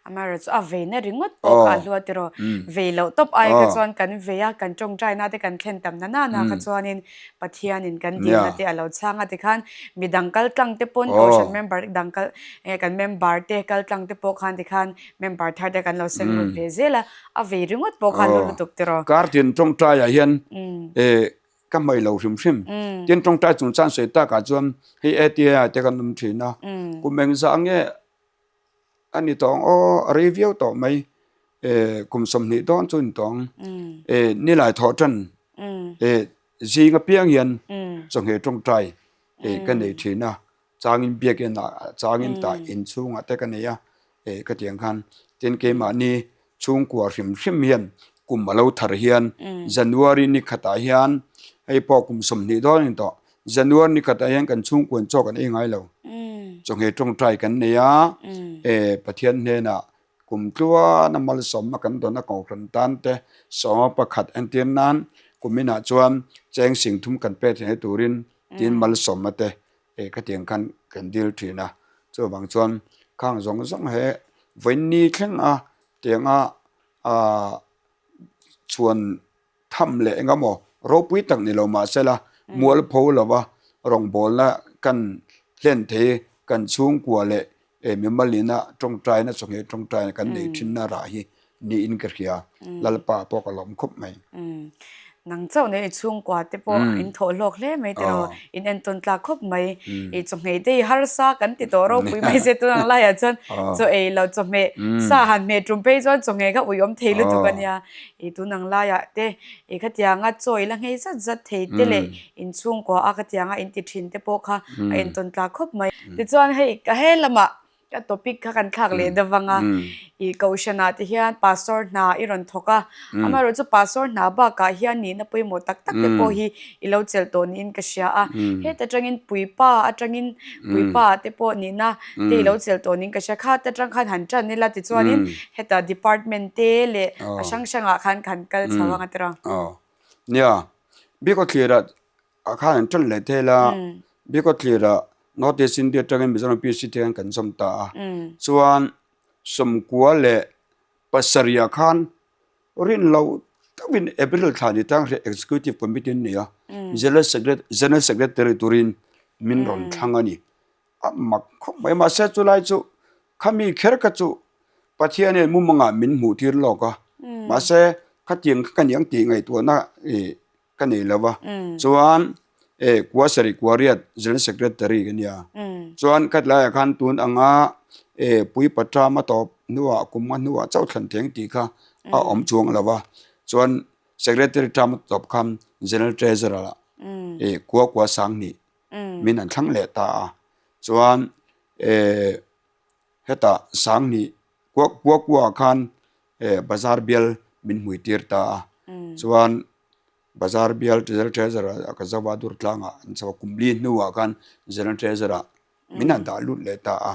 Amaherawhchu a veina ringawt pawh kha a hlu a tiraw. Vei loh tawp ai kha chuan kan vei a, kan tawngtaina te kan thlen tam na nana kha chuanin Pathianin kan dilna te a lo chhang a tikhan midang kal tlang te pawn kohhran member dang kal kan member te kal tlang te pawh khan tikhan member thar te kan lo seng lut ve zel a, a vei ringawt pawh khan hlu lutuk tiraw. Kartin tawngtaiah hian ka hmaih lo hrim hrim. Tin tawngtai chungchang sawi takah chuan hei ATI te kan awm thin a, kum engzah nge a ni tawh ang aw a rei viau tawh mai kum 20 dawn chu a ni tawh ang nilai thawh tan zing apiang hian chawhmeh tawngtai ka nei thin a changin biakin ah changin tah inchhungah te ka nei a ka tih ang khan tin keimahni chhungkua hrim hrim hian kum a lo thar hian January ni khatah hian hei pawh kum 20 dawn a ni tawh January ni khatah hian kan chhungkuan chaw kan ei ngai lo chawhmeh tawngtai kan nei a Pathian hnenah kum tluan a malsawmna kan dawn a kohhran tan te sawma pakhat entir nan kum inah chuan cheng sing thum kan pek theih na turin tin malsawmna te khatiang khan kan dil thin a chuvang chuan khang zawng zawng he vawiin thleng a tianga ahh chhuan tham leh eng emaw ropui tak ni lo mahse la mualpho lova rawngbawlna kan hlen thei kan chhungkua leh mimalina tawngtaina chawhmeh tawngtaina kan nei thinna rah hi niin ka hria Lalpa pawh ka lawm khawp mai. Nang chauh nei i chhungkua te pawh in thawh hlawk hle mai tiraw in entawn tlak khawp mai i chawhmeh te i harsa kan ti tawh ropui mai se tun ang laiah chuan chaw ei loh chawhmeh sa han hmeh tum phei chuan chawhmeh kha ui awm thei lutuk a nia i tun ang laiah te i khatianga chaw i la nghei zat zat thei te leh in chhungkua a khatianga in ti thin te pawh kha a entawn tlak khawp mai tichuan hei ka he lamah Ka topic kha kan thlak leh deuh vang a, i kohhranah te hian pastor hna i rawn thawk a, amaherawh chu pastor hna bakah hian nihna pawimawh tak tak te pawh hi i lo chelh tawh niin ka hria a, heta atangin puipa atangin puipa ah te pawh nihna te i lo chelh tawh niin ka hria, kha te atang khan han tan ila tichuanin heta department te leh a hrang hrangah khan kan kal chho ang a tiraw. Aw nia, Bikawthlirah Ah khan an ṭan leh thei la, Bikawthlirah North East India aṭangin Mizoram PC te hian kan zawm ta a. Chuan 97 ah khan rin loh deuhin April thla ni tang hria Executive Committee an nei a, General Secretary turin min rawn thlang a ni. A mak khawp mai mahse chulai chu khami kher kha chu Pathian hian mumangah min hmuh tir lawk a, mahse khatiang kha ka ni ang tih ngaihtuahna ih ka nei lo va chuan e kua sarih kua riat general secretary ka nia chuan khat laiah khan tun anga e puipa term a tawp hnuah kum nga hnuah chauh thlan theng tih kha a awm chuang lo va chuan secretary term a tawp khan general treasurer ah e kua kua sang hnih min an thlang leh ta a chuan e hetah sang hnih kua kua kua ah khan e bazar bial min hmui tir ta a chuan bazar bial general treasurer ah ka zo a dur tlangah an chho a kum li hnuah khan general treasurer ah min han dah lut leh ta a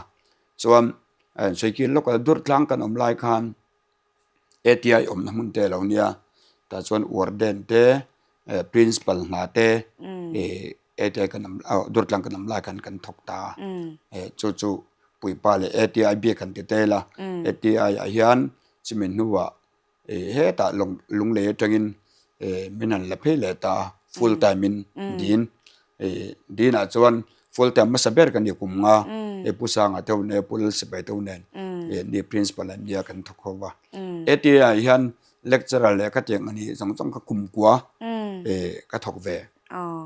chuan sawi lawk a dur tlang kan awm lai khan ATI awmna hmun te a lo nia tah chuan warden te principal hna te ih ATI kan awm dur tlang kan awm lai khan kan thawk ta a chu chu puipa leh ATI biak an ti tel a ATI ah hian chumi hnuah ih hetah lawng lunglei atangin ih min han la phei leh ta a full time in din ih dinah chuan full time hmasa ber kan ni kum nga hei pu sanga te ho nen pu lalsipai te ho nen ih ni principal an nia kan thawk ho va ATI ah hian lecturer leh ka tiang anih zawng zawng kha kum kua ih ka thawk ve. Aw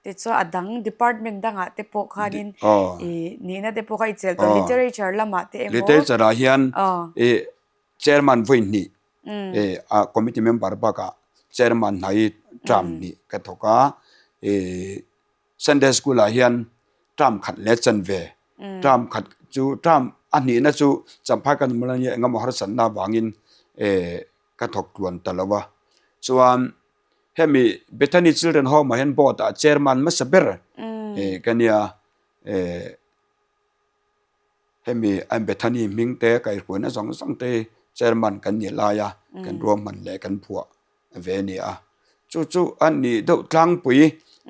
tichuan a dang department dangah te pawh khanin ih nihna te pawh kha i chelh tawh literature lamah te emaw literature ah hian ih chairman vawi hnih eh a committee member bakah chairman hna hi term hnih ka thawk a eh Sunday school ah hian term khat leh chanve term khat chu term a hnihna chu Champhai kan awm lai nia engemaw harsatna avangin eh ka thawk tluan ta lo a chuan hemi Bethany Children Home ah hian board ah chairman hmasa ber eh ka nia eh. Hemi an Bethany hming te kaihhruaina zawng zawng te hi chairman kan nih laia kan ruahman leh kan phuah ve a ni a. Chu chu a nih deuh tlangpui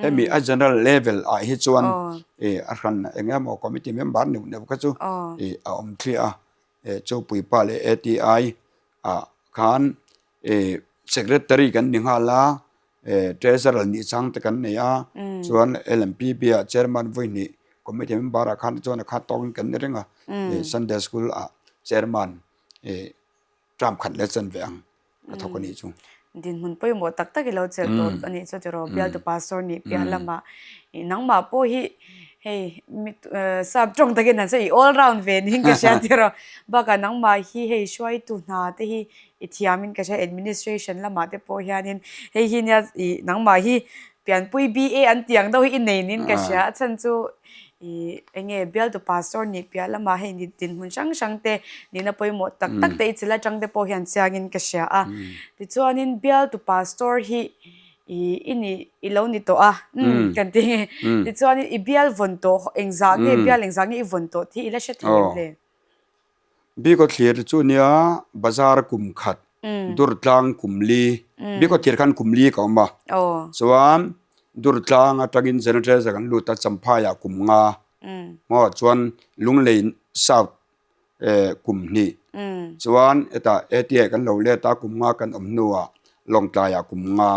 hemi a general level ah hi chuan a hran eng emaw committee member neuh neuh kha chu a awm thliah a. Chu puipa leh ATI ah khan secretary kan ni nghal a, treasurer nih chang te kan nei a, chuan LMPB ah chairman vawi hnih committee member ah khan chuan a khat tawkin kan ni reng a, Sunday school ah chairman term khat leh chen ve ang ka thawk a nih chu. Dinhmun pawimawh tak tak i lo chelh tawh a nih chu tiraw bialtu pastor nih piah lamah nangmah pawh hi hei sap tawng takin han sawi i all round ve niin ka hria tiraw bakah nangmah hi hei hruaitu hna te hi i thiamin ka hria administration lamah te pawh hianin hei hi nia ih nangmah hi pianpui BA an tih ang deuh hi i nei niin ka hria a chhan chu ih eng nge bialtu pastor nih piah lamah hei dinhmun hrang hrang te nihna pawimawh tak tak te i chil atang te pawh hian chiangin ka hria a tichuanin bialtu pastor hi ih i nih i lo ni tawh a umm kan ti nge tichuanin i bial vawn tawh engzah nge bial engzah nge i vawn tawh tih i la hre thei em le. Bikawthlir chu nia bazar kum khat, Durtlang kum li, Bikawthlir khan kum li ka awm a, chuan Durtlang atangin General Treasurer kan lut a, Champhaiah kum nga maw chuan Lunglei South kum hnih, chuan hetah ATI kan lo let a kum nga kan awm hnuah Lawngtlaiah kum nga,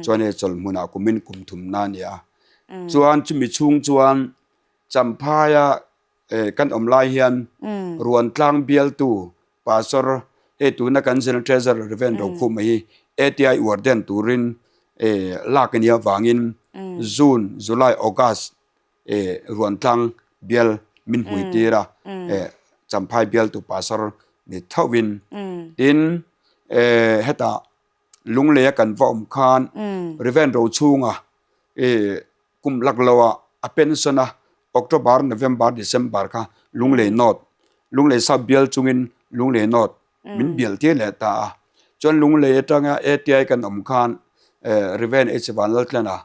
chuan hei Chawlhmunah kumin kum thumna a ni a, chuan chumi chhung chuan Champhaia Kan awm lai hian Ruantlang bialtu Pastor hei tuna kan General Treasurer Rev. Rokhuma hi ATI Warden turin lak a nih avangin June, July, August Ruantlang bial min hmui tir a, Champhai bialtu Pastor ni thovin. Tin, hetah Lungleia kan va awm khan Rev. Rochhunga Kum lak lo ah a pension a, October, November, December kha Lunglei North, Lunglei South bial chungin Lunglei North min bial tir leh ta a. Chuan Lunglei atanga ATI kan awm khan Rev. H Vanlaltlana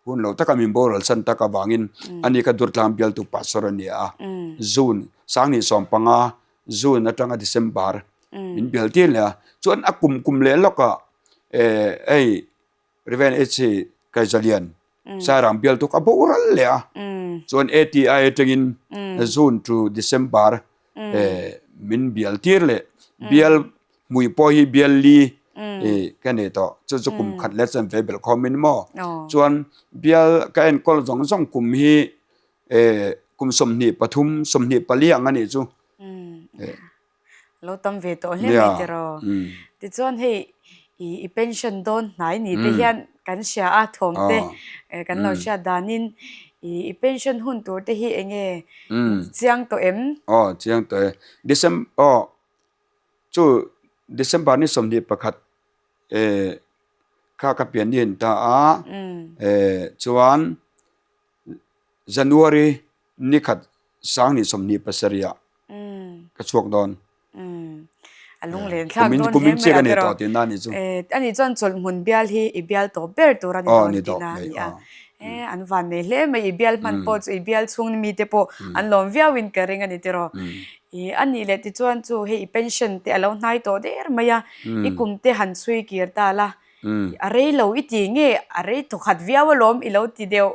hun lo taka min boral san tak avangin ani kha Durtlang bialtu pastor a ni a. June 2015 June atanga December min bial tir leh a. Chuan a kum kum leh lawkah hei Rev. HC Kaizalian Sairang bial tuk a boral leh a, chuan ATI atangin June to December min bial tir leh bial hmui pawh hi bial li ka nei tawh chu chu kum khat leh chuan ve belh khawm in maw chuan bial ka enkawl zawng zawng kum hi kum 23 24 ang a nih chu. Lo tam ve tawh hle mai tiraw. Tichuan hei i pension dawn hnai ni te hian kan hria a thawm te kan lo hriat danin i pension hun tur te hi eng nge chiang tawh em? Aw chiang tawh e. December aw chu December ni 21 kha ka pian ni a ni ta a chuan January ni khat 2027 ah ka chhuak dawn. A lunglen thlak dawn hle mai a tiraw. Ani chuan chawlhhmun bial hi i bial tawp ber tur a ni dawn tihna a ni a. An van nei hle mai i bial hman pawh chu i bial chhung mite pawh an lawm viauin ka ring a ni tiraw. A nih leh tichuan chu hei i pension te a lo hnai tawh der mai a, i kum te han chhui kir ta la, a rei lo i ti nge a rei thawkhat viau alawm i lo ti deuh.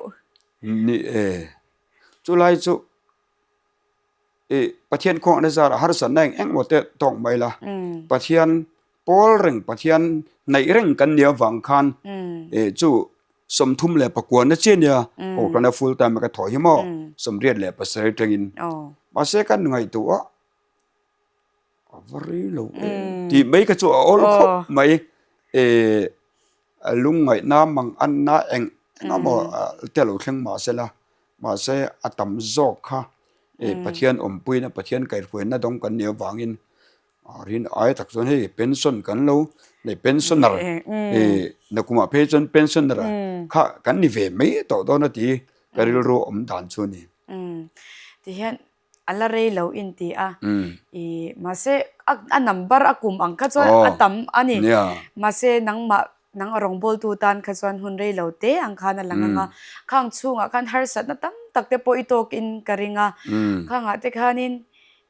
Ni e. Chulai chu i Pathian khuangna zarah harsatna eng eng emaw te tawk mai la, Pathian pawl reng, Pathian hnaih reng kan nih avang khan e chu 34 na chi ania Kohhrana full time a ka thawh hi maw 87 atangin. Mahse kan ngaihtuah a va rei lo e tih mai kha chu a awl khawp mai e lungngaihna mang anna eng eng emaw te lo thleng mahse la mahse a tam zawk kha e Pathian awmpuina Pathian kaihhruaina dawng kan nih avangin rin ai tak chuan hei pension kan lo nei pensioner e nakumah phei chuan pensioner kha kan ni ve mai tawh dawn a ti ka rilru awm dan chu a ni. Tihian a la rei lo in ti a i mahse a number a kum ang kha chuan a tam a ni mahse nangmah nang a rawngbawltu tan kha chuan hun rei lo te ang khan a lang ang a khang chhungah khan harsatna tam tak te pawh i tawk in ka ring a khangah te khanin.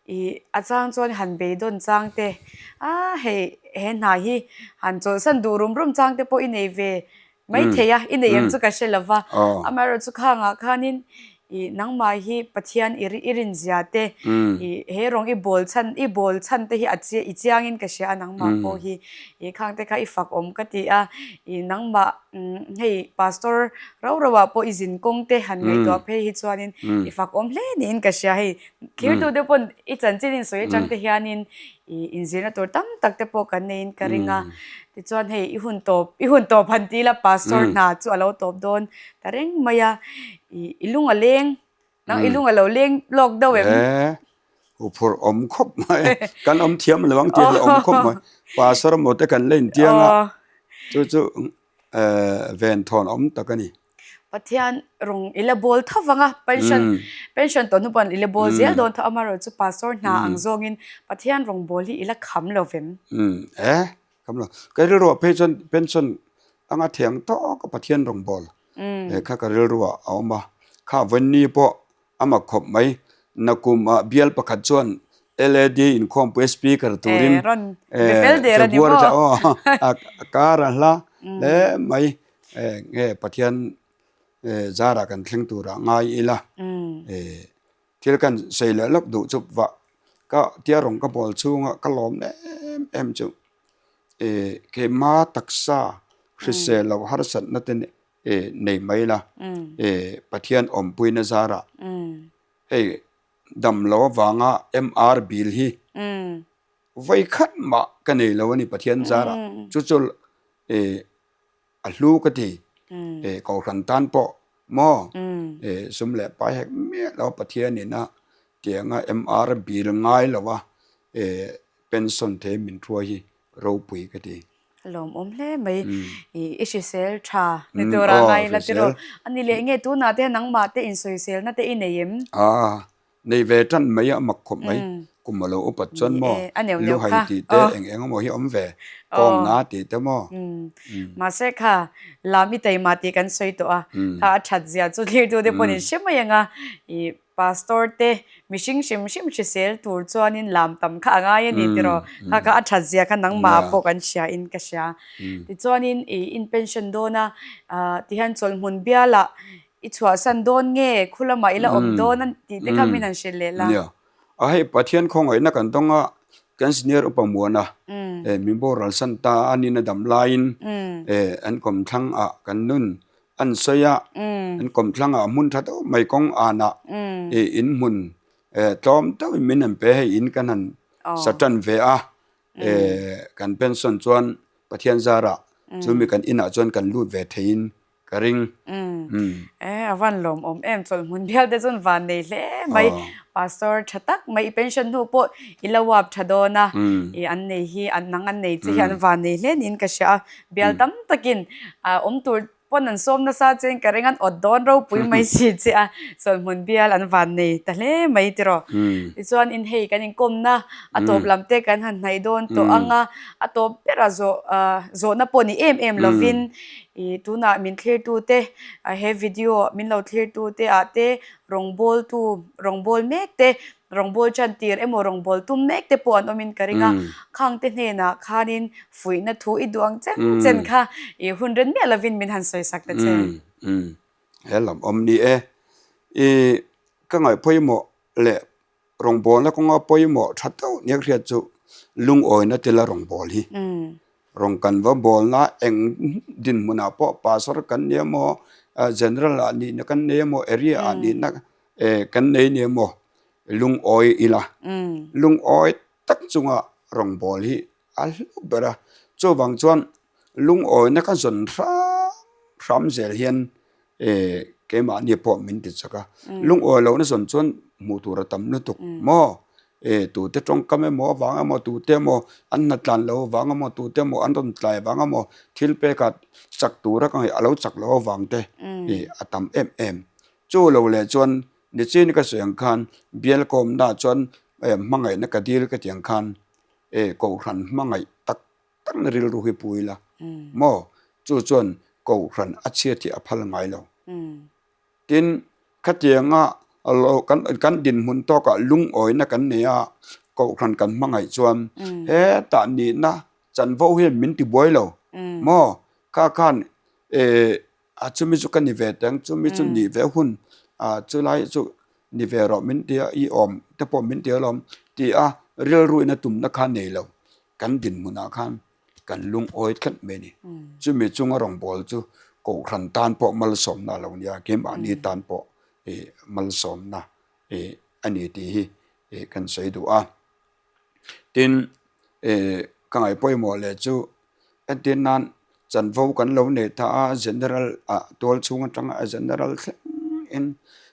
Ih a chang chuan han beidawn chang te, a hei he hna hi han chawlhsan duh rum rum chang te pawh i nei ve mai thei a, i nei em chu ka hre lo va. Amaherawhchu khangah khanin ih nangmah hi Pathian i i rinzia te, ih he rawng i bawl chhan i bawl chhan te hi a i chiangin ka hria a nangmah pawh hi ih khang te kha i fak awm ka ti a, ih nangmah hei pastor rau rauah pawh i zin kawng te han ngaihtuah phei hi chuanin i fak awm hle niin ka hria hei. Thirtu te pawn i chanchin in sawi atang te hianin i inzirna tur tam tak te pawh kan neiin ka ring a. Tichuan hei i hun tawp, i hun tawp han ti ila pastor hna chu a lo tawp dawn ta reng mai a. I i lung a leng, nang i lung a lo leng lawk deuh em? E, huphurh awm khawp mai. Kan awm thiam lo ang tih a awm khawp mai. Pastor maw te kan la intiang a, chu chu ven thawn awm tak a ni. Pathian rawng i la bawl tho vang a, pension pension tawh hnu pawh i la bawl zel dawn tho amaherawh chu pastor hna ang zawngin Pathian rawng bawl hi i la kham lo vem. Umm e, kham lo. Ka rilruah phei chuan pension anga thiang tawk a Pathian rawng bawl kha ka rilruah a awm a, kha vawiinni pawh a mak khawp mai. Nakum ah bial pakhat chuan LAD inkhawmpui speaker turin February thla aw a kar a hla hle mai. Nge Pathian zarah kan thleng turah ngai ila thil kan sawi leh lawk duh chu vah ka tia rawng ka bawl chhunga ka lawm em em chu keimah taksa hrisel loh harsatna te nei mai la Pathian awmpuina zarah hei dam lo avanga MR bill hi vawi khat mah ka nei lo a ni Pathian zarah chu chu a hlu ka ti kohhran tan pawh maw sum leh pai hek miah lo Pathian ina tianga MR bill ngai lo a pension thei min hruai hi ropui ka ti. A lawmawm hle mai. I hrisel tha ni tura ngai la tiraw. A ni leh nge tunah te nangmah te insawiselna te i nei em? Aa, nei ve tan mai a mak khawp mai. Kum a lo upat chuan maw luhai tih te eng eng emaw hi awm ve, kawng na tih te maw. Mahse kha lam i taima tih kan sawi tawh a, kha a that zia chu thlir te pawhin hre mai ang a, i Pastor te mihring hrim hrim hrisel tur chuanin lam tam kha a ngai a ni tiraw, kha kha a that zia kha nangmah pawh kan hria in ka hria. Tichuanin i in pension dawn a, tihian chawlhmun bialah I chhuahsan dawn nge? Khu lamah i la awm dawn a tih te kha min han hrilh leh la. Nia. A hei Pathian khawngaihna kan dawng a, kan senior upa Muana min boral san ta a, anin a dam laiin an kawmthlang ah kan nun an sawi a, an kawmthlang ah hmun tha deuh mai kawng an ah in hmun tlawm deuhin min han pe hei in kan han sa tan ve a, kan pension chuan Pathian zarah chumi kan inah chuan kan lut ve theiin ka ring. Umm. E, a van lawmawm em, chawlhmun bial te chuan van nei hle mai. Pastor tha tak mai, i pension hnu pawh i la uap tha dawn a, i an nei hi, an nang an nei che hi an van nei hle niin ka hria a. Bial tam takin awm tur pawn an sawm nasa che in ka ring, an awt dawn ropui mai si che a, chawlhmun bial an van nei ta hle mai tiraw. Tichuan in hei kan inkawmna a tawp lam te kan han hnaih dawn tawh ang a, a tawp berah zawh zawhna pawh ni em em lovin I tunah min thlirtute, he video min lo thlirtute ah te rawngbawltu, rawngbâwl mek te, rawngbâwl ṭan tir emaw rawngbâwl tum mek te pawh an awmin ka ring a. Khangte hnenah khanin fuihna thu i duh ang chen chen kha i hun ren miah lovin min han sawisak ta che. Umm, he lam awm ni e. I ka ngaih pawimawh leh Rawngbawlna kawnga pawimawh tha deuh nia ka hriat chu lungawina tila rawngbâwl hi. Rawng kan va bâwlna eng dinhmunah pawh pastor kan ni emaw, general ah nihna kan nei emaw, area ah nihna kan nei ni emaw lungawi ila. Lungawi tak chunga rawngbâwl hi a hlu ber a. Chuvang chuan lungawina ka zawn hram hram zel hian keimahni pawh min ti chak a, lungawi lohna zawn chuan hmuh tur a tam lutuk maw? Tute tawngkam emaw avang emaw tute emaw an hna tlan lo avang emaw tute emaw an rawn tlai avang emaw thil peka chak tura ka ngaih a lo chak loh avang te a tam em em. Chu lo leh chuan nichin ka sawi ang khan bial kawmna chuan hmangaihna ka dil ka tih ang khan kohhran hmangaih tak tak na rilru hi pu ila maw? Chu chuan Kohhran a chhiat hi a phal ngai lo. Tin, khatianga Kan kan dinhmun tawkah lungawina kan nei a, kohhran kan hmangaih chuan hetah nihna chanvo hian min ti buai lo maw? Kha khan eh a chumi chu ka ni ve teng, chumi chu nih ve hun ah chulai chu ni ve rawh min ti a, i awm te pawh min ti alawm ti a rilruin a tumna kha nei lo kan dinhmunah khan. kan lungawi tlat mai a ni. Chumi chunga rawngbâwl chu Kohhran tân pawh malsâwmna a lo nia, keimahni tân pawh malsâwmna a ni tih hi kan sawi duh a. Tin, ka ngaih pawimawh leh chu entir nân chanvo kan lo nei ta a, General ah tual chhung aṭanga a General thlengin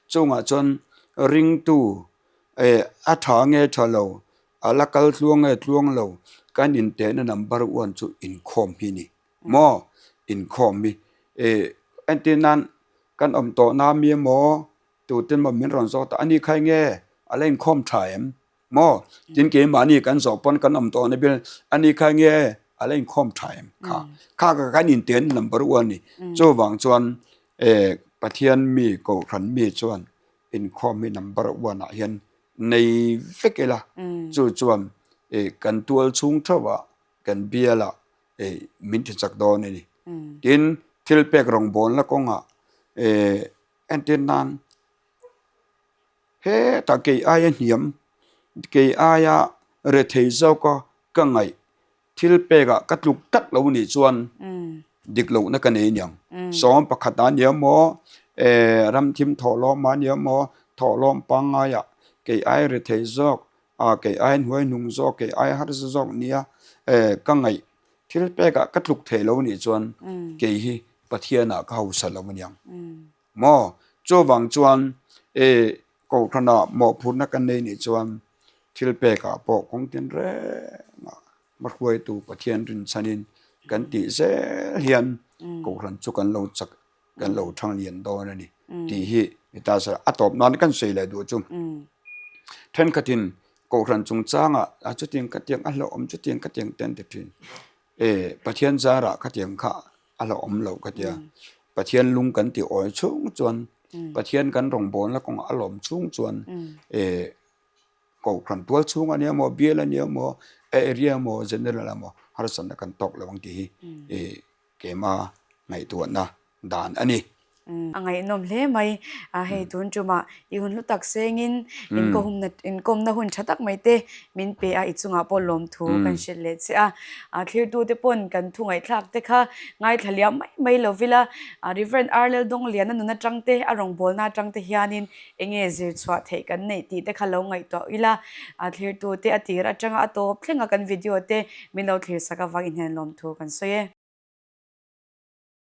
chungah chuan ringtu a ṭha nge ṭha lo A la kal tluang nge tluang lo, kan intehna number one chu inkhawm hi ni maw? Inkhawm hi e entir nan kan awm tawh na mi emaw tute emaw min rawn zawt a, ani khai nge a la inkhawm tha em maw? Tin keimahni kan zawh pawn kan awm tawh na bil ani khai nge a la inkhawm tha em kha kha kha kan intehna number one ni. Chuvang chuan e Pathian mi Kohhran mi chuan inkhawm hi number one ah hian nei vek ila chu chuan kan tual chhung theuh ah kan bial ah min ti chak dawn a ni. Tin, thil pek rawngbawlna kawngah entir nan hetah kei aia hniam, kei aia rethei zawka ka ngaih Thil pekah ka tluk tak lo nih chuan dik lohna ka nei aniang. Sawm pakhat ah nia maw, eh ramthim thawhlawm ah nia maw, thawhlawm pangngai ah kei ai rethei zawk, ah kei ai hnuai hnung zawk, kei ai harsa zawk nia eh ka ngaih. Thil pekah ka tluk thei lo nih chuan kei hi Pathian ah ka hausa lo aniang. Maw? Chuvang chuan eh Kohhran ah mawhphurhna kan nei nih chuan thil pekah pawh kawng tin rengah hmahruaitu Pathian rinchhanin kan tih zel hian Kohhran chu kan lo chak kan lo thang lian dawn a ni tih hi ni ta se a tawp nan kan sawi leh duh chu. Thenkhatin Kohhran chungchangah a chutiang khatiang a hlauhawm chutiang khatiang te an ti thin. E Pathian zarah khatiang kha a la awm lo ka tia. Pathian lung kan ti awi chhung chuan Pathian kan rawngbawlna kawngah a lawm chhung chuan e Kohhran tual chhung a nia maw, bial a nia maw, a area maw, general a maw harsatna kan tawk lo ang tih hi e keima ngaihtuahna dan a ni. A ngaihnawm hle mai. A hei tun tumah i hun hlu tak sengin inkawhumna inkawmna hun tha tak mai te min pe a, i chungah pawh lawmthu kan hrilh leh che a. A thlirtute pawn kan thu ngaihthlak te kha ngaithla liam mai mai lo vila Reverend Arlel Dawngliana nun atang te a rawngbawlna atang te hianin enge zir chhuah theih kan neih tih te kha lo ngaihtuah ila. A thlirtute a tir atanga a tawp thlenga kan video te min lo thlir sak avang i hnen lawmthu kan sawi e.